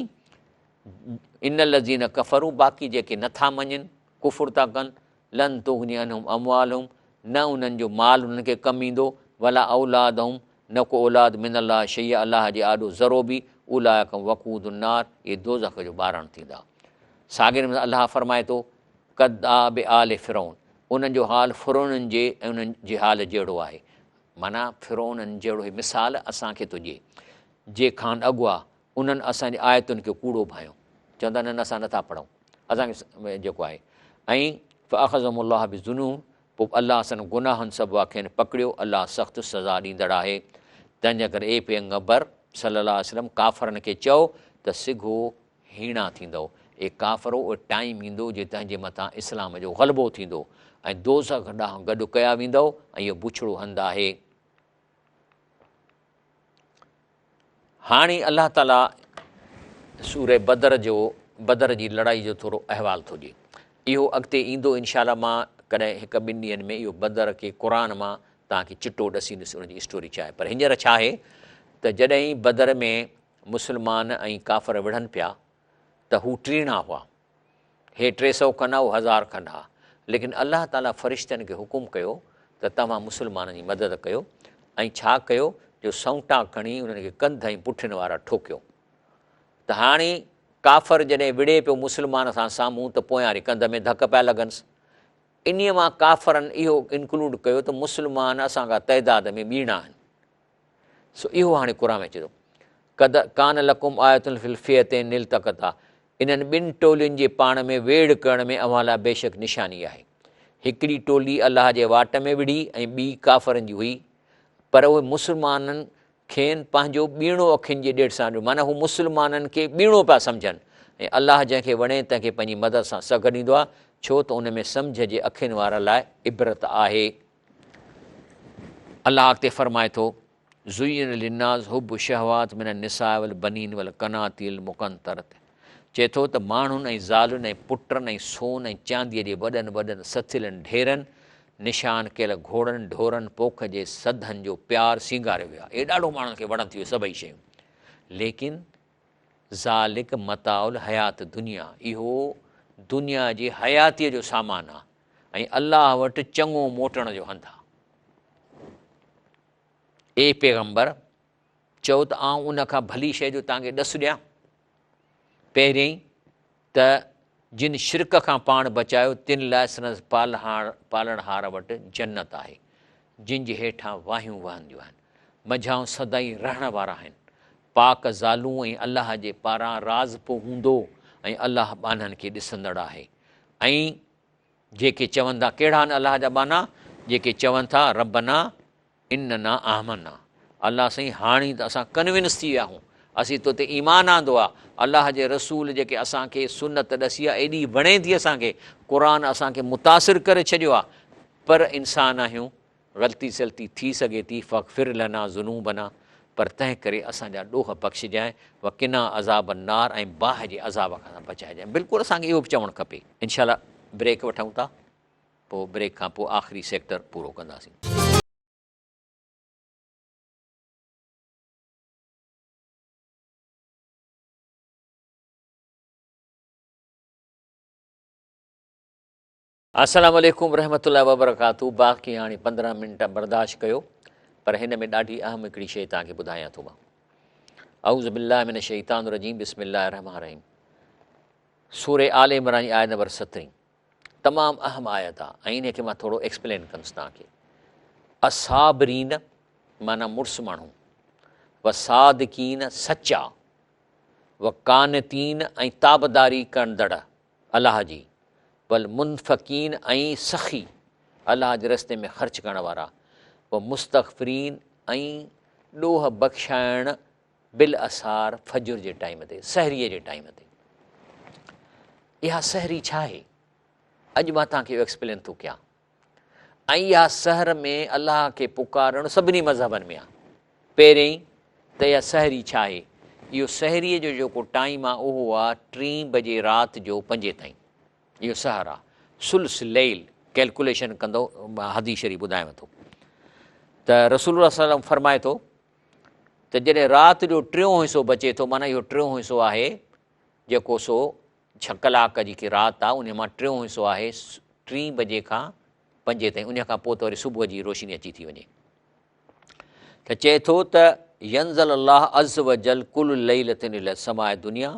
ان الذين ڪفروا باقي جيڪي نٿا مڃن ڪفر ٿا ڪن لن تغني عنهم اموالهم نه انهن جو مال انهن کي ڪم ايندو ولا اولادهم نه ڪو اولاد من الله شيئا الله جي آڏو ذرو به اولئک وقود النار اهي دوزخ جو ٻارڻ ٿيندا ساڳئي نموني الله فرمائي ٿو ڪداب آل فرعون انهن جو حال فرعونن جي ۽ انهن جي حال جهڙو آهي معنيٰ فرعونن جهڙو هي مثال اسان کي ٿو ڏئي جي کان اڳوا انهن اسان جي آيتن کي ڪوڙو ڀانيو، چوندا نه نه اسان نٿا پڙهون، اسان کي جيڪو آهي ۽ فاخذهم الله بذنوبهم پوء الله سندن گناهن سببا کين پڪڙيو، الله سخت سزا ڏيندڙ آهي. تنهنجي ڪري اي پيغمبر صلي الله عليه وسلم ڪافرن کي چئو ته سگهو هيڻا ٿيندؤ، اي ڪافرو اهو ٽائيم ايندو جي تنهنجي مٿان اسلام جو غلبو ٿيندو ۽ دوزخ ڏانهن گڏ ڪيا ويندؤ ۽ اهو بڇڙو هنڌ آهي. هاڻي الله تعاليٰ سورة بدر جو بدر جي لڙائي جو ٿورو احوال ٿو ڏئي. اهو اڳتي ايندو انشاء الله مان ڪڏهن هڪ ٻن ڏينهن ۾ اهو بدر کي قرآن مان توهان کي چٽو ڏسيندس ان جي اسٽوري ڇا آهي پر هينئر ڇا آهي ته جڏهن بدر ۾ مسلمان ۽ ڪافر وڙهن پيا ته هو ٽيڻا هئا هي 300 کن ها، هو هزار کن ها، ليڪن الله تعاليٰ فرشتن کي حڪم ڪيو ته توهان مسلمانن جي مدد ڪيو ۽ ڇا ڪيو جو سونٽا کڻي انهن کي ڪنڌ ۽ پٺين وارا ٺوڪيو ته هاڻي ڪافر جڏهن وڙهي پيو مسلمان سان سامهون ته پويان واري ڪنڌ ۾ ڌڪ پيا لڳنس. انهيء مان ڪافرن اهو انڪلوڊ ڪيو ته مسلمان اسان کان تعداد ۾ ٻيڻا آهن. سو اهو هاڻي قرآن ۾ اچي ٿو قد ڪان لڪم آية في الفئتين التقتا انهن ٻن ٽولين جي پاڻ ۾ ويڙهه ڪرڻ ۾ اوهان لاء بيشڪ نشاني آهي. هڪڙي ٽولي الله جي واٽ ۾ وڙهي ۽ ٻي ڪافرن جي هئي پر اهي مسلمانن کين پنهنجو ٻيڻو اکين جي ڏيڍ سان ڏنو معنيٰ هو مسلمانن کي ٻيڻو پيا سمجهن ۽ الله جنهن کي وڻي تنهن کي پنهنجي مدد سان سگهه ڏيندو آهي ڇو ته ان ۾ سمجهه جي اکين وارن لاء عبرت آهي. الله اڳتي فرمائي ٿو، زين للناس حب الشهوات من النساء والبنين والقناطير المقنطرة چئي ٿو ته ماڻهن ۽ زالن ۽ پٽن ۽ سون ۽ چانديء جي وڏن وڏن سٿلن ڍيرن، نشان ڪيل گهوڙن، ڍورن، پوک جي سڌن جو پيار سينگاريو ويو آهي. اهي ڏاڍو ماڻهن کي وڻن ٿيون سڀئي شيون. ليڪن ذالڪ متاع الحيات الدنيا اهو دنيا جي حياتيء جو سامان آهي. ۽ الله وٽ چڱو موٽڻ جو هنڌ آ. اي پيغمبر! چئو ته آئون ان کان ڀلي شيء جو توهان کي ڏس ڏيان؟ پهريائين ته جن شرڪ کان پاڻ بچايو تن لاء سندس پالڻهار وٽ جنت آهي، جن جي هيٺان واهيون وهنديون آهن، منجهائون سدائين رهڻ وارا آهن. پاڪ زالون ۽ الله جي پاران راضپو هوندو ۽ الله ٻانهن کي ڏسندڙ آهي. ۽ جيڪي چون ٿا، ڪهڙا آهن الله جا ٻانها؟ جيڪي چون ٿا، ربنا اننا آمنا، الله سائين هاڻي ته اسان ڪنوينس ٿي ويا آهيون، اسين تو تي ايمان آندو آهي، الله جي رسول جيڪي اسان کي سنت ڏسي آهي ايڏي وڻي ٿي اسان کي، قرآن اسان کي متاثر ڪري ڇڏيو آهي، پر انسان آهيون، غلطي سلطي ٿي سگهي ٿي، فاغفر لنا ذنوبنا، پر تنهن ڪري اسان جا ڏوهه بخشجانء، وقنا عذاب النار ۽ باهه جي عذاب کان اسان بچائجانء. بلڪل اسان کي اهو به چوڻ کپي. انشاء الله. بريڪ وٺون ٿا پوء بريڪ کان پوء آخري سيڪٽر پورو ڪنداسين. السلام عليڪم ورحمة الله وبرڪاته باقي هاڻي 15 منٽ برداشت ڪيو پر هن ۾ ڏاڍي اهم هڪڙي شيء توهان کي ٻڌايان ٿو مان. اعوذ بالله من الشيطان الرجيم بسم الله الرحمن الرحيم. سورة آل عمران جي آيت نمبر 17 تمام اهم آيت آ ۽ انهي کي مان ٿورو ايڪسپلين ڪندس توهان کي. الصابرين معنيٰ مڙس ماڻهو، والصادقين سچا، وقانتين ۽ تابعداري ڪندڙ الله جي، والمنفقين ۽ سخي الله جي رستي ۾ خرچ ڪرڻ وارا، ومستغفرين ۽ ڏوهه بخشائڻ بالاسحار فجر جي ٽائيم تي، سحريء جي ٽائيم تي. اها سحري ڇا آهي؟ اڄ مان توهان کي اهو ايڪسپلين ٿو ڪيان. ۽ اها سحر ۾ الله کي پڪارڻ سڀني مذهبن ۾ آهي. پهرين ته اها سحري ڇا آهي؟ اهو سحريء جو جيڪو ٽائيم آهي اهو آهي ٽين بجي رات جو پنجين تائين. اهو سحر آهي. ثلث ليل ڪيلڪوليشن ڪندو حديث شريف ٻڌايان ٿو ته رسول الله صلي الله عليه وسلم فرمائي ٿو ته جڏهن رات جو ٽيون حصو بچي ٿو معنيٰ اهو ٽيون حصو آهي جيڪو سو ڇهه ڪلاڪ جيڪي رات آهي ان مان ٽيون حصو آهي ٽين بجي کان پنجين تائين ان کان پوء ته وري صبح جي روشني اچي ٿي وڃي ته چئي ٿو ته ينزل الله عز وجل ڪل ليلة الى السماء الدنيا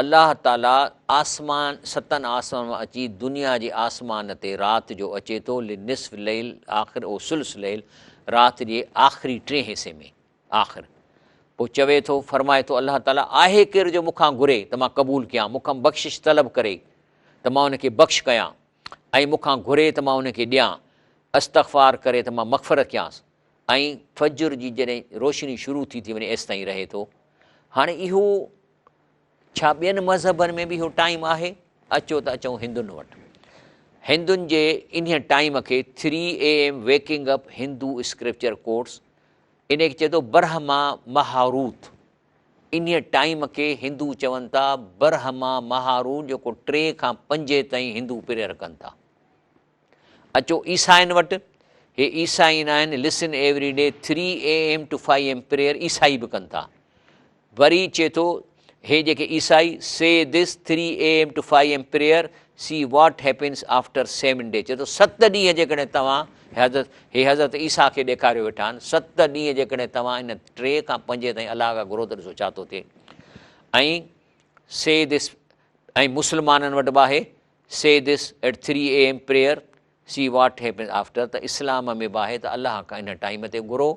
الله تعالي آسمان ستن آسمانن مان اچي دنيا جي آسمان تي رات جو اچي ٿو لنصف ليل آخر او ثلث ليل رات جي آخري ٽئين حصي ۾ آخر پوء چوي ٿو فرمائي ٿو الله تعالي آهي ڪير جو مون کان گهري ته مان قبول ڪيان مون کان بخشش طلب ڪري ته مان ان کي بخش ڪيان ۽ مون کان گهري ته مان ان کي ڏيان استغفار ڪري ته مان مغفرت ڪيانس ۽ فجر جي جڏهن روشني شروع ٿي ٿي وڃي ايستائين رهي ٿو هاڻي اهو ڇا ٻين مذهبن ۾ به اهو ٽائيم آهي؟ اچو ته اچون هندن وٽ. هندن جي انهيء ٽائيم کي three A M waking up Hindu scripture quotes انهيء کي چئي ٿو برهما مهاروت. انهيء ٽائيم کي هندو چون ٿا برهما مهاروت جيڪو ٽي کان پنجين تائين هندو پريئر ڪن ٿا. اچو عيسائين وٽ، هي عيسائين آهن listen every day three A M to five M prayer عيسائي به ڪن ٿا. وري چئي ٿو هي جيڪي عيسائي say this three A M to five M prayer see what happens after seven day چئي ٿو ست ڏينهن جيڪڏهن توهان حضرت هي حضرت عيسيٰ کي ڏيکاريو ويٺا آهن ست ڏينهن جيڪڏهن توهان ان ٽي کان پنجين تائين الله کان گهرو ته ڏسو ڇا ٿو ٿئي ۽ سي دس ۽ مسلمانن وٽ به آهي say this at three A M prayer see what happens after ته اسلام ۾ به آهي ته الله کان ان ٽائيم تي گهرو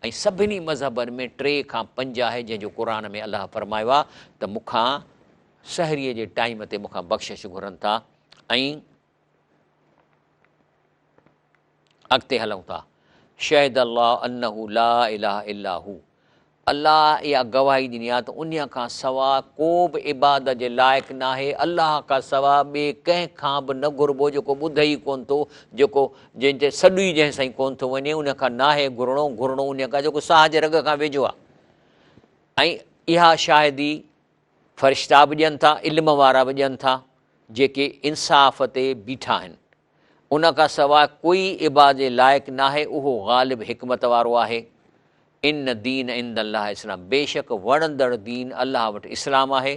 ۽ سڀني مذهبن ۾ ٽي کان پنج آهي جنهن جو قرآن ۾ الله فرمايو آهي ته مون کان سحريء جي ٽائيم تي مون کان بخشش گهرن ٿا ۽ اڳتي هلون ٿا. شهد الله انه لا اله الا هو الله اها گواهي ڏني آهي ته انهيء کان سواء ڪو به عبادت جي لائق ناهي، الله کان سواء ٻئي ڪنهن کان به نه گهربو جيڪو ٻڌي ئي ڪونه ٿو، جيڪو جنهن تي سڏ ئي جنهن سائين ڪونه ٿو وڃي، ان کان ناهي گهرڻو، گهرڻو انهيء کان جيڪو ساهه جي رڳ کان ويجهو آهي. ۽ اها شاهدي فرشتا به ڏين ٿا، علم وارا به ڏين ٿا، جيڪي انصاف تي بيٺا آهن. ان کان سواء ڪوئي عبادت جي لائق ناهي اهو غالب حڪمت وارو آهي. ان الدين عند الله اسلام بيشڪ وڻندڙ دين الله وٽ اسلام آهي.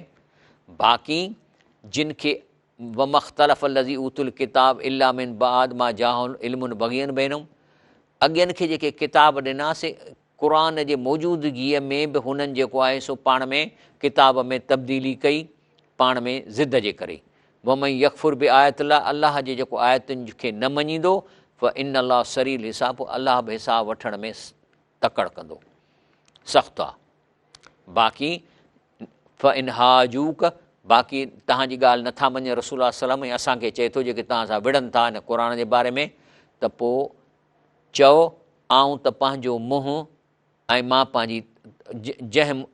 باقي جن کي وما اختلف الذي اوتوا الڪتاب الا من بعد ما جاءهم العلم بغيا بينهم اڳين کي جيڪي ڪتاب ڏنا سي قرآن جي موجودگيء ۾ به هنن جيڪو آهي سو پاڻ ۾ ڪتاب ۾ تبديلي ڪئي، پاڻ ۾ ضد جي ڪري. ومن يڪفر بآيات الله الله جي جيڪو آيتن کي نه مڃيندو فان الله سريع الحساب پوء الله به حساب وٺڻ ۾ تڪڙ ڪندو، سخت آ. باقي فان حاجوڪ باقي توهان جي ڳالهه نٿا مڃين رسول الله صلي الله عليه وسلم ۽ اسان کي چئي ٿو جيڪي توهان سان وڙهن ٿا هن قرآن جي باري ۾ ته پوء چؤ، آئون ته پنهنجو منهن ۽ مان پنهنجي جنهن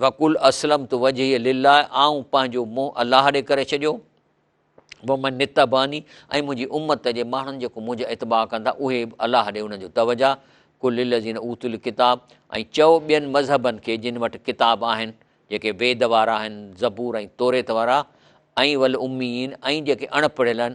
وقل اسلمت وجهي لله آئون پنهنجو منهن الله ڏي ڪري ڇڏيو ومن اتبعني ۽ منهنجي امت جي ماڻهن جيڪو منهنجو اتباع ڪندا اهي به الله ڏي انهن جو توجه قل للذين اوتوا الڪتاب ۽ چؤ ٻين مذهبن کي جن وٽ ڪتاب آهن جيڪي ويد وارا آهن زبور ۽ توريت وارا ۽ والاميين ۽ جيڪي اڻ پڙهيل آهن،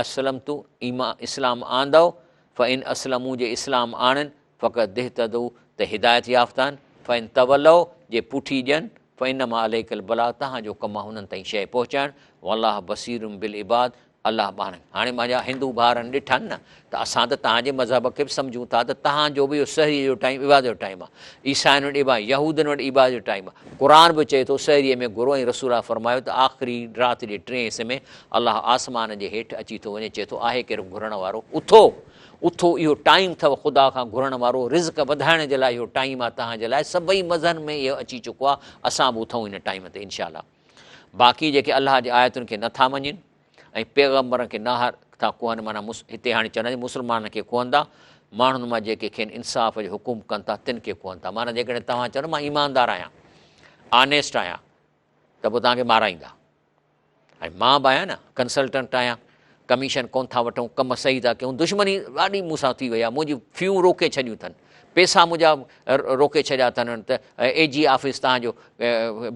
ااسلمتم، ايمان، اسلام آندؤ، فان اسلموا جي اسلام آڻن، فقد اهتدوا ته هدايت يافته آهن، فان تولوا جي پٺي ڏين، فانما عليڪ البلاغ توهان جو ڪم آهي انهن تائين شيء پهچائڻ، والله بصير بالعباد الله ٻانهن هاڻي مانجا هندو ڀائرن ڏٺن نه ته اسان ته توهان جي مذهب کي به سمجهون ٿا ته توهان جو به اهو سحريء جو ٽائيم عبادت جو ٽائيم آهي عيسائين وٽ عبادت يهودين وٽ عبادت جو ٽائيم آهي قرآن به چئي ٿو سحريء ۾ گهرو ۽ رسول الله فرمايو ته آخري رات جي ٽئين حصي ۾ الله آسمان جي هيٺ اچي ٿو وڃي چئي ٿو آهي ڪير گهرڻ وارو اٿو اٿو اهو ٽائيم اٿو خدا کان گهرڻ وارو رزق وڌائڻ جي لاء اهو ٽائيم آهي توهان جي لاء سڀئي مذهبن ۾ اهو اچي چڪو آهي اسان به اٿون ان ٽائيم تي انشاء الله باقي جيڪي الله جي آيتن کي نٿا مڃين ۽ پيغمبرن کي ناهه ٿا ڪهن معنيٰ هتي هاڻي چون ٿا مسلمانن کي ڪهن ٿا، ماڻهن مان جيڪي کين انصاف جو حڪم ڪن ٿا تن کي ڪهن ٿا معنيٰ جيڪڏهن توهان چئو نه مان ايماندار آهيان آنيسٽ آهيان ته پوء توهان کي مارائيندا ۽ مان به آهيان نه ڪنسلٽنٽ آهيان ڪميشن ڪون ٿا وٺون ڪم صحيح ٿا ڪيون دشمني ڏاڍي مون سان ٿي وئي آهي منهنجي فيون روڪي ڇڏيون اٿن پيسا منهنجا روڪي ڇڏيا اٿن ته اي جي آفيس توهان جو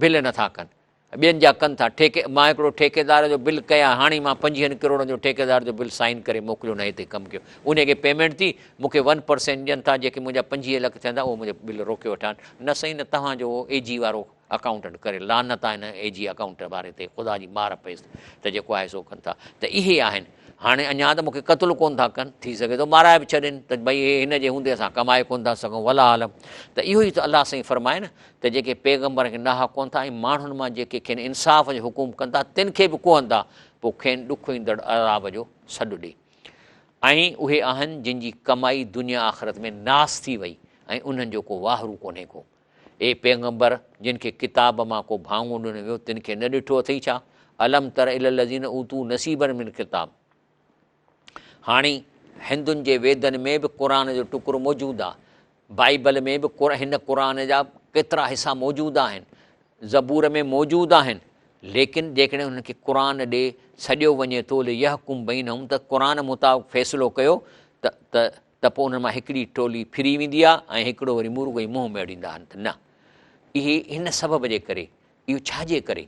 بل نٿا ڪن ٻين جا ڪن ٿا ٺيڪي مان هڪڙو ٺيڪيدار جو بل ڪيا هاڻي مان پنجويهن ڪروڙن جو ٺيڪيدار جو بل سائن ڪري موڪليو نه هتي ڪم ڪيو انهي کي پيمينٽ ٿي مون کي ون پرسينٽ ڏين ٿا جيڪي منهنجا 25 لک ٿين ٿا اهو منهنجو بل روڪيو ويٺا آهن نه سائين نه توهان جو اي جي وارو اڪائونٽنٽ ڪري لعنت آهي هن اي جي اڪائونٽنٽ واري تي خدا جي مار پيس ته جيڪو آهي سو ڪن ٿا ته اهي آهن هاڻي اڃا ته مون کي قتل ڪونه ٿا ڪن، ٿي سگهي ٿو مارائي به ڇڏين ته ڀئي هي هن جي هوندي اسان ڪمائي ڪونه ٿا سگهون والله اعلم ته اهو ئي ته الله سائين فرمائي نه ته جيڪي پيغمبرن کي ناحق ڪون ٿا ۽ ماڻهن مان جيڪي کين انصاف جو حڪم ڪن ٿا تن کي به ڪوهن ٿا پوء کين ڏکوئيندڙ عذاب جو سڏ ڏي ۽ اهي آهن جن جي ڪمائي دنيا آخرت ۾ ناس ٿي وئي ۽ انهن جو ڪو واهرو ڪونهي ڪو. اي پيغمبر! جن کي ڪتاب مان ڪو ڀاڱو ڏنو ويو، تن کي نه ڏٺو اٿئي ڇا؟ الم تر الي الذين اوتوا نصيبا من الڪتاب هاڻي هندن جي ويدن ۾ به قرآن جو ٽڪرو موجود آ، بائيبل ۾ به هن قرآن جا ڪيترا حصا موجود آهن، زبور ۾ موجود آهن، ليڪن جيڪڏهن انهن کي قرآن ڏي سڏيو وڃي ٿو ليحڪم بينهم ته قرآن مطابق فيصلو ڪيو ته ته ته پوء انهن مان هڪڙي ٽولي ڦري ويندي آهي ۽ هڪڙو وري مورڳو ئي منهن ميڙيندا آهن ته نه اهي هن سبب جي ڪري اهو ڇا جي ڪري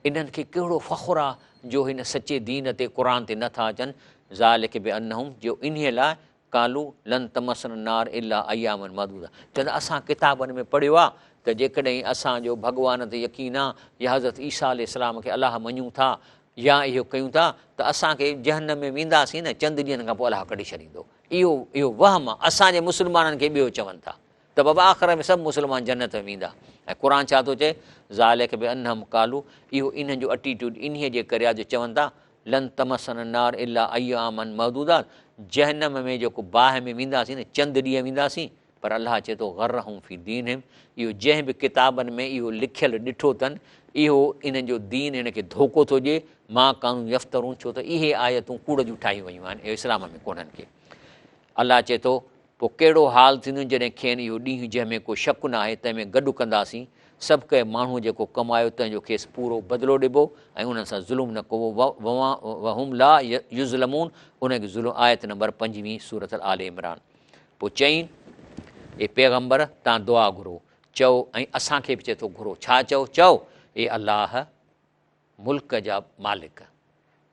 انهن کي ڪهڙو فخر آهي جو هن سچي دين تي قرآن تي نه ٿا اچن ذالڪ بانهم جو انهي لاء قالوا لن تمسنا النار الا اياما معدوده چوندا اسان ڪتابن ۾ پڙهيو آهي ته جيڪڏهن اسان جو ڀڳوان تي يقين آهي يا حضرت عيسيٰ عليه السلام کي الله مڃون ٿا يا اهو ڪيون ٿا ته اسان کي جهنم ۾ وينداسين نه چند ڏينهن کان پوء الله ڪڍي ڇڏيندو. اهو اهو وهم آ اسان جي مسلمانن کي ٻيو چون ٿا ته بابا آخر ۾ سڀ مسلمان جنت ۾ ويندا ۽ قرآن ڇا ٿو چئي ذالک بانهم قالو اهو انهن جو اٽيٽيوڊ انهيء جي ڪري آ جو چون ٿا لن تمسنا النار الا اياما معدودات جهنم ۾ جيڪو باهه ۾ وينداسين نه چند ڏينهن وينداسين پر الله چئي ٿو غرهم في دينهم اهو جنهن به ڪتابن ۾ اهو لکيل ڏٺو اٿن اهو انهن جو دين هن کي ڌوڪو ٿو ڏئي ما ڪانو يفترون ڇو ته اهي آيتون ڪوڙ جون ٺاهيون ويون آهن اهو اسلام ۾ ڪونهن ڪي الله چئي ٿو پوء ڪهڙو حال ٿيندو جڏهن کين اهو ڏينهن جنهن ۾ ڪو شڪ نه آهي تنهن ۾ گڏ ڪنداسين سڀ ڪنهن ماڻهوء جيڪو ڪمايو تنهن جو کيس پورو بدلو ڏبو ۽ انهن سان ظلم نه ڪبو وهم لا يظلمون انهن کي ظلم آيت نمبر 25 سورة آل عمران پوء چيائين، اي پيغمبر! توهان دعا گهرو، چئو ۽ اسان کي به چئي ٿو گهرو، ڇا چئو؟ چئو، اي الله! ملڪ جا مالڪ!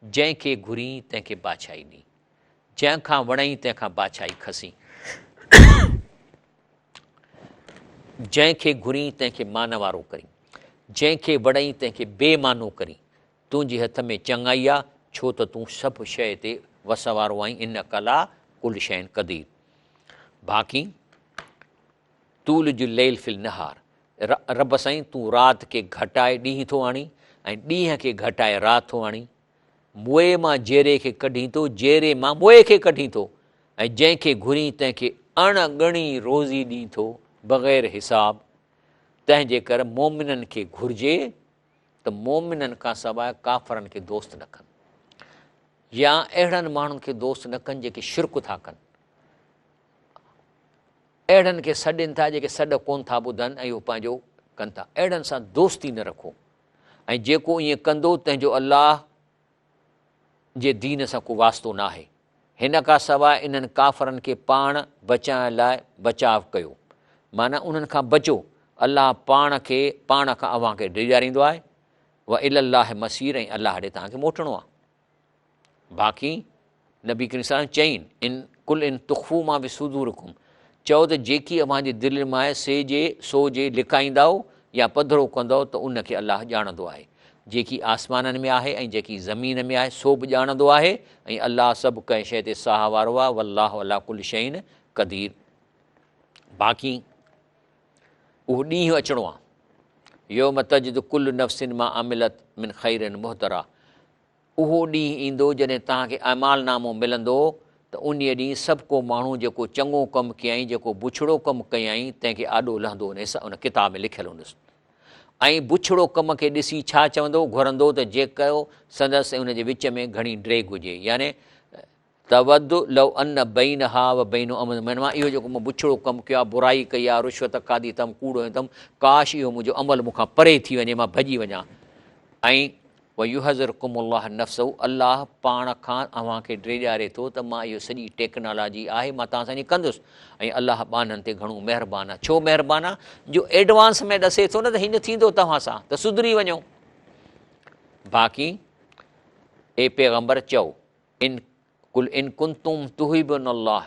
جنهن کي گهرين تنهن کي بادشاهي ڏين، جنهن کان وڻئي تنهن کان بادشاهي کسين، جنهن کي گهرين تنهن کي مان وارو ڪرين، جنهن کي وڻئي تنهن کي بي مانو ڪرين، تنهنجي هٿ ۾ چڱائي آ، ڇو ته تون سڀ شيء تي وس وارو آهين، انک عليٰ ڪل شيء قدير. باقي تولج الليل في النهار، رب سائين تون رات کي گهٽائي ڏينهن ٿو آڻين ۽ ڏينهن کي گهٽائي رات ٿو آڻين، موئي مان جيري کي ڪڍين ٿو، جيري مان موئي کي ڪڍين ٿو ۽ جنهن کي گهرين تنهن کي اڻ ڳڻي روزي ڏين ٿو بغير حساب، تنهن جي ڪر مؤمنن کي گهرجي ته مؤمنن کان سواء ڪافرن کي دوست نه ڪن يا اهڙن ماڻهن کي دوست نه ڪن جيڪي شرڪ ٿا ڪن، اهڙن کي سڏين ٿا جيڪي سڏ ڪون ٿا ٻڌن ۽ اهو پنهنجو ڪن ٿا، اهڙن سان دوستي نه رکو ۽ جيڪو ائين ڪندو تنهن جو الله جي دين سان ڪو واسطو ناهي. هن کان سواء انهن ڪافرن کي پاڻ بچائڻ لاء بچاء ڪيو، معنيٰ انهن کان بچو، الله پاڻ کي پاڻ کان اوهان کي ڊيڄاريندو آهي. والي الله المصير ۽ الله ڏي توهان کي موٽڻو آهي. باقي نبي ڪريم صلي الله عليه وسلم چئين، ان قل ان تخفوا ما في صدورڪم چئو ته جيڪي اوهان جي دلين مان آهي سي جي سو جي لڪائيندائو يا پڌرو ڪندؤ ته ان کي الله ڄاڻندو آهي. جيڪي آسمانن ۾ آهي ۽ جيڪي زمين ۾ آهي سو به ڄاڻندو آهي ۽ الله سڀ ڪنهن شيء تي ساهه وارو آهي والله علي ڪل شيء قدير. باقي اهو ڏينهن اچڻو آهي يوم تجد ڪل نفس ما عملت من خير محضرا اهو ڏينهن ايندو جڏهن توهان کي اعمال نامو ملندو ته انهيء ڏينهن سڀ ڪو ماڻهو جيڪو چڱو ڪم ڪيائين جيڪو بڇڙو ڪم ڪيائين تنهن کي آڏو لهندو ان ڪتاب ۾ لکيل هوندس ۽ بڇڙو ڪم کي ڏسي ڇا چوندو گهرندو ته جيڪو سندس ۽ ان جي وچ ۾ گهڻي ڊيگهه هجي يعني تود لو ان بينها وبينه امدا معنيٰ اهو جيڪو مون بڇڙو ڪم ڪيو آهي، برائي ڪئي آهي، رشوت کاڌي اٿم، ڪوڙ هنيو اٿم، ڪاش اهو منهنجو عمل مون کان پري ٿي وڃي، مان ڀڄي وڃان. ۽ ويحذرڪم الله نفسه الله پاڻ کان اوهان کي ڊيڄاري ٿو ته مان اهو سڄي ٽيڪنالاجي آهي مان توهان سان ائين ڪندس ۽ الله ٻانهن تي گهڻو مهربان آهي ڇو مهربان آهي جو ايڊوانس ۾ ڏسي ٿو نه ته هيئن ٿيندو توهان سان ته سڌري وڃو باقي اي پيغمبر چئو ان قل ان ڪنتم تحبون الله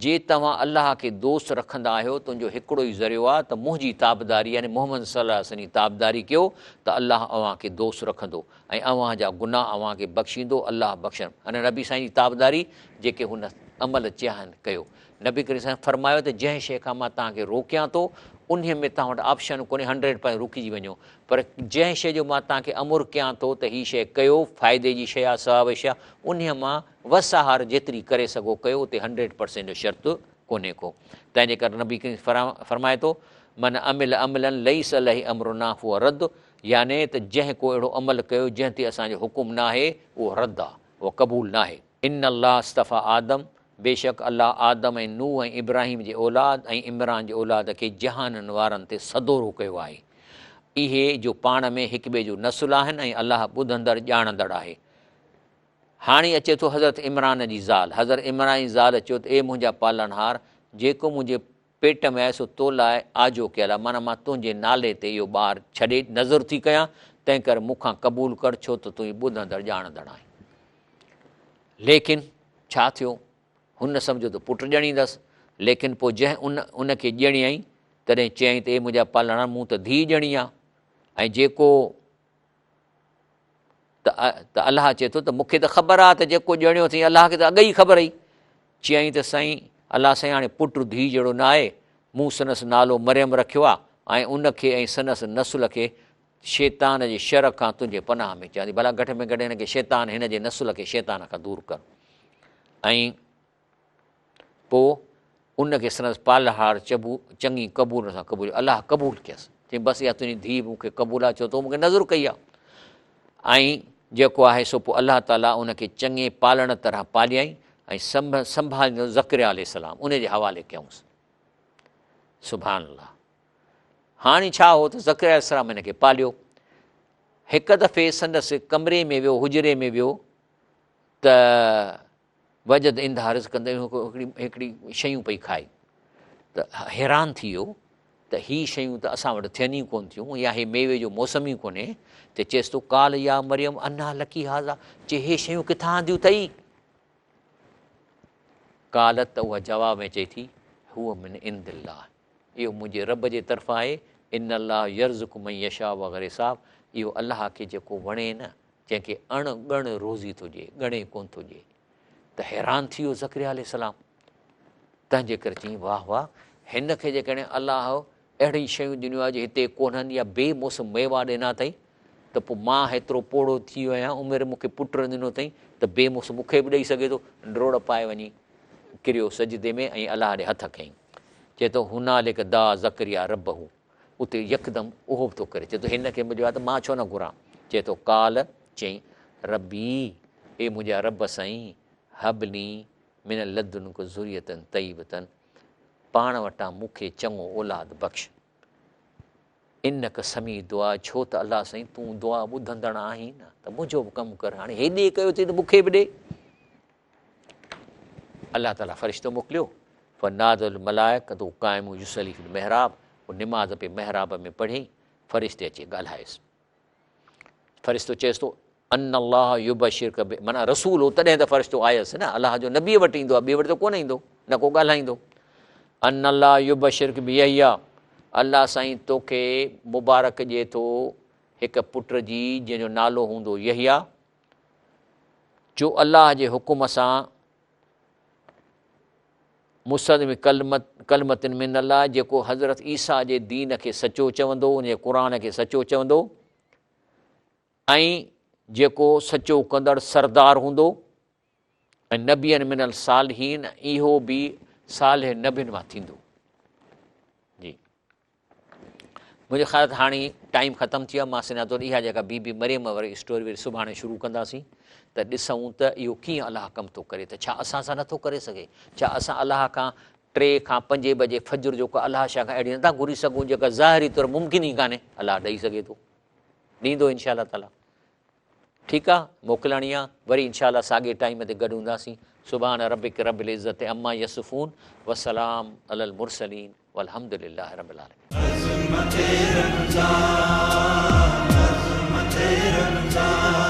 جي توهان الله کي دوست رکندا آهيو ته ان جو هڪڙو ئي ذريعو آهي ته منهنجي تابعداري يعني محمد صلي الله عليه وسلم جي تابعداري ڪيو ته الله اوهان کي دوست رکندو ۽ اوهان جا گناهه اوهان کي بخشيندو الله بخشڻ يعني نبي سائين جي تابعداري جيڪي هن عمل چيا آهن ڪيو نبي ڪريم صلي الله عليه وسلم فرمايو ته جنهن شيء کان مان توهان کي روڪيان ٿو انهي ۾ توهان وٽ آپشن ڪونهي هنڊريڊ پرسنٽ رڪجي وڃو پر جنهن شيء جو مان توهان کي امر ڪيان ٿو ته هي شيء ڪيو، فائدي جي شيء آهي، ثواب جي شيء آهي، انهيء مان وس آهر جيتري ڪري سگهو ڪيو، اتي هنڊريڊ پرسينٽ جو شرط ڪونهي ڪو. تنهن جي ڪري نبي ڪريم فرمائي ٿو، من عمل عملا ليس عليه امرنا فهو رد يعني ته جنهن ڪو اهڙو عمل ڪيو جنهن تي اسان جو حڪم ناهي اهو رد آهي، اهو قبول ناهي. ان الله اصطفي آدم، بيشڪ الله آدم ۽ نوح ۽ ابراهيم جي اولاد ۽ عمران جي اولاد کي جهانن وارن تي سدورو ڪيو آهي. اهي جو پاڻ ۾ هڪٻئي جو نسل آهن ۽ الله ٻڌندڙ ڄاڻندڙ آهي. هاڻي اچي ٿو حضرت عمران جي زال. حضرت عمران جي زال چيو ته اي منهنجا پالڻهار! جيڪو منهنجي پيٽ ۾ آهي سو تو لاء آجو ڪيل آهي، معنيٰ مان تنهنجي نالي تي اهو ٻار ڇڏي نذر ٿي ڪيان، تنهنڪري مون کان قبول ڪر، ڇو ته تون ئي ٻڌندڙ ڄاڻندڙ آهين. ليڪن ڇا ٿيو؟ هن سمجهيو ته پٽ ڄڻيندس، ليڪن پوء جنهن ان ان کي ڄڻيائين، تڏهن چيائين ته اي منهنجا پالڻهار، مون ته ڌيء ڄڻي آهي، ۽ جيڪو ته الله چئي ٿو ته مون کي ته خبر آهي ته جيڪو ڄڻيو اٿئي الله کي ته اڳ ئي خبر هئي. چيائين ته سائين الله سائين هاڻي پٽ ڌيء جهڙو نه آهي، مون سندس نالو مريم رکيو آهي ۽ ان کي ۽ سندس نسل کي شيطان جي شر کان تنهنجي پناهه ۾ چيان ٿي، ڀلا گهٽ ۾ گهٽ هن کي شيطان هن جي نسل کي شيطان کان دور ڪر. ۽ پوء ان کي سندس پالهار چبو چڱي قبول سان قبوليو. الله قبول ڪيس. چيائين بس اها تنهنجي ڌيء به مون کي قبول آهي ڇو تو مون کي نذر ڪئي آهي. ۽ جيڪو آهي سو پوء الله تعاليٰ ان کي چڱي پالڻ طرح پاليائين ۽ سنڀاليندو زڪريا عليه السلام ان جي حوالي ڪيائونس. سبحان الله. هاڻي ڇا هو ته زڪريا عليه السلام هن کي پاليو. هڪ دفعي سندس ڪمري ۾ ويو حجري ۾ ويو ته وجد عندها رزقا هڪڙي هڪڙي شيون پئي کائي ته حيران ٿي ويو ته هي شيون ته اسان وٽ ٿين ئي ڪونه ٿيون يا هي ميوي جو موسم ئي ڪونهي ته چيس ٿو قال يا مريم انا لڪي هذا چي هي شيون ڪٿان آنديون اٿئي قالت ته اها جواب ۾ چئي ٿي هو من عند الله اهو منهنجي رب جي طرفان آهي ان الله يرزق من يشاء بغير حساب اهو الله کي جيڪو وڻي نه جنهن کي اڻ ڳڻ روزي ٿو ڏئي، ڳڻي ڪونه ٿو ڏئي. ته حيران ٿي ويو زڪريا عليه السلام. تنهن جي ڪري چيائين، واهه واهه، هن کي جيڪڏهن الله اهڙيون شيون ڏنيون آهي جو هتي ڪونهن يا بي موسم ميوا ڏنا اٿئي ته پوء مان هيترو پوڙهو ٿي ويو آهيان، عمر مون کي پٽ نه ڏنو اٿئي ته بي موسم مون کي به ڏئي سگهي ٿو. ڊوڙ پائي وڃي ڪريو سجدي ۾ ۽ الله ڏي هٿ ڪيائين. چئي ٿو، هنالڪ دعا زڪريا ربه. اتي يڪدم اهو به ٿو ڪري، چئي ٿو هن کي مليو آهي ته مان ڇو نه گهران؟ چئي ٿو قال، چيائين، ربي، اي منهنجا رب سائين، هب لي من لدنک ذرية طيبة، پاڻ وٽان مون کي چڱو اولاد بخش. انک سميع الدعاء، ڇو ته الله سائين تون دعا ٻڌندڙ آهين نه، ته منهنجو به ڪم ڪر، هاڻي هيڏي ڪيو اٿئي ته مون کي به ڏي. الله تعاليٰ فرشتو موڪليو، فنادى الملائڪة قائم يصلي في المحراب، هو نماز پئي محراب ۾ پڙهيائين، فرشتي اچي ڳالهايس. فرشتو چئيس ٿو ان الله يبشرڪ ب معنيٰ رسول هو تڏهن ته فرشتو آيس نه، الله جو نبيء وٽ ايندو آهي ٻئي وٽ ته ڪونه ايندو نه ڪو ڳالهائيندو. ان الله يبشرڪ بيحيٰ الله سائين توکي مبارڪ ڏئي ٿو هڪ پٽ جي جنهن جو نالو هوندو يحيٰ جو الله جي حڪم سان مصدق بڪلمة من الله جيڪو حضرت عيسيٰ جي دين کي سچو چوندو ان جي قرآن کي سچو چوندو ۽ جيڪو سچو ڪندڙ سردار هوندو ۽ نبيا من الصالحين اهو به صالح نبين مان ٿيندو. جي منهنجي خيال ته هاڻي ٽائيم ختم ٿي ويو آهي مان سمجهان ٿو اها جيڪا بي بي مريم واري اسٽوري وري سڀاڻي شروع ڪنداسين ته ڏسون ته اهو ڪيئن الله ڪم ٿو ڪري ته ڇا اسان سان نٿو ڪري سگهي ڇا اسان الله کان ٽي کان پنجين بجي فجر جو ڪا الله شاهه کان اهڙي نٿا گهري سگهون جيڪا ظاهري طور ممڪن ئي ڪانهي الله ڏئي سگهي ٿو ڏيندو انشاء الله تعالي ٺيڪ آ موڪلاڻي آ وري انشاء الله ساڳي ٽائيم تي گڏ هونداسين سبحان ربک رب العزت عما يصفون وسلام علی المرسلين والحمد لله رب العالمين. عظمت رمضان عظمت رمضان.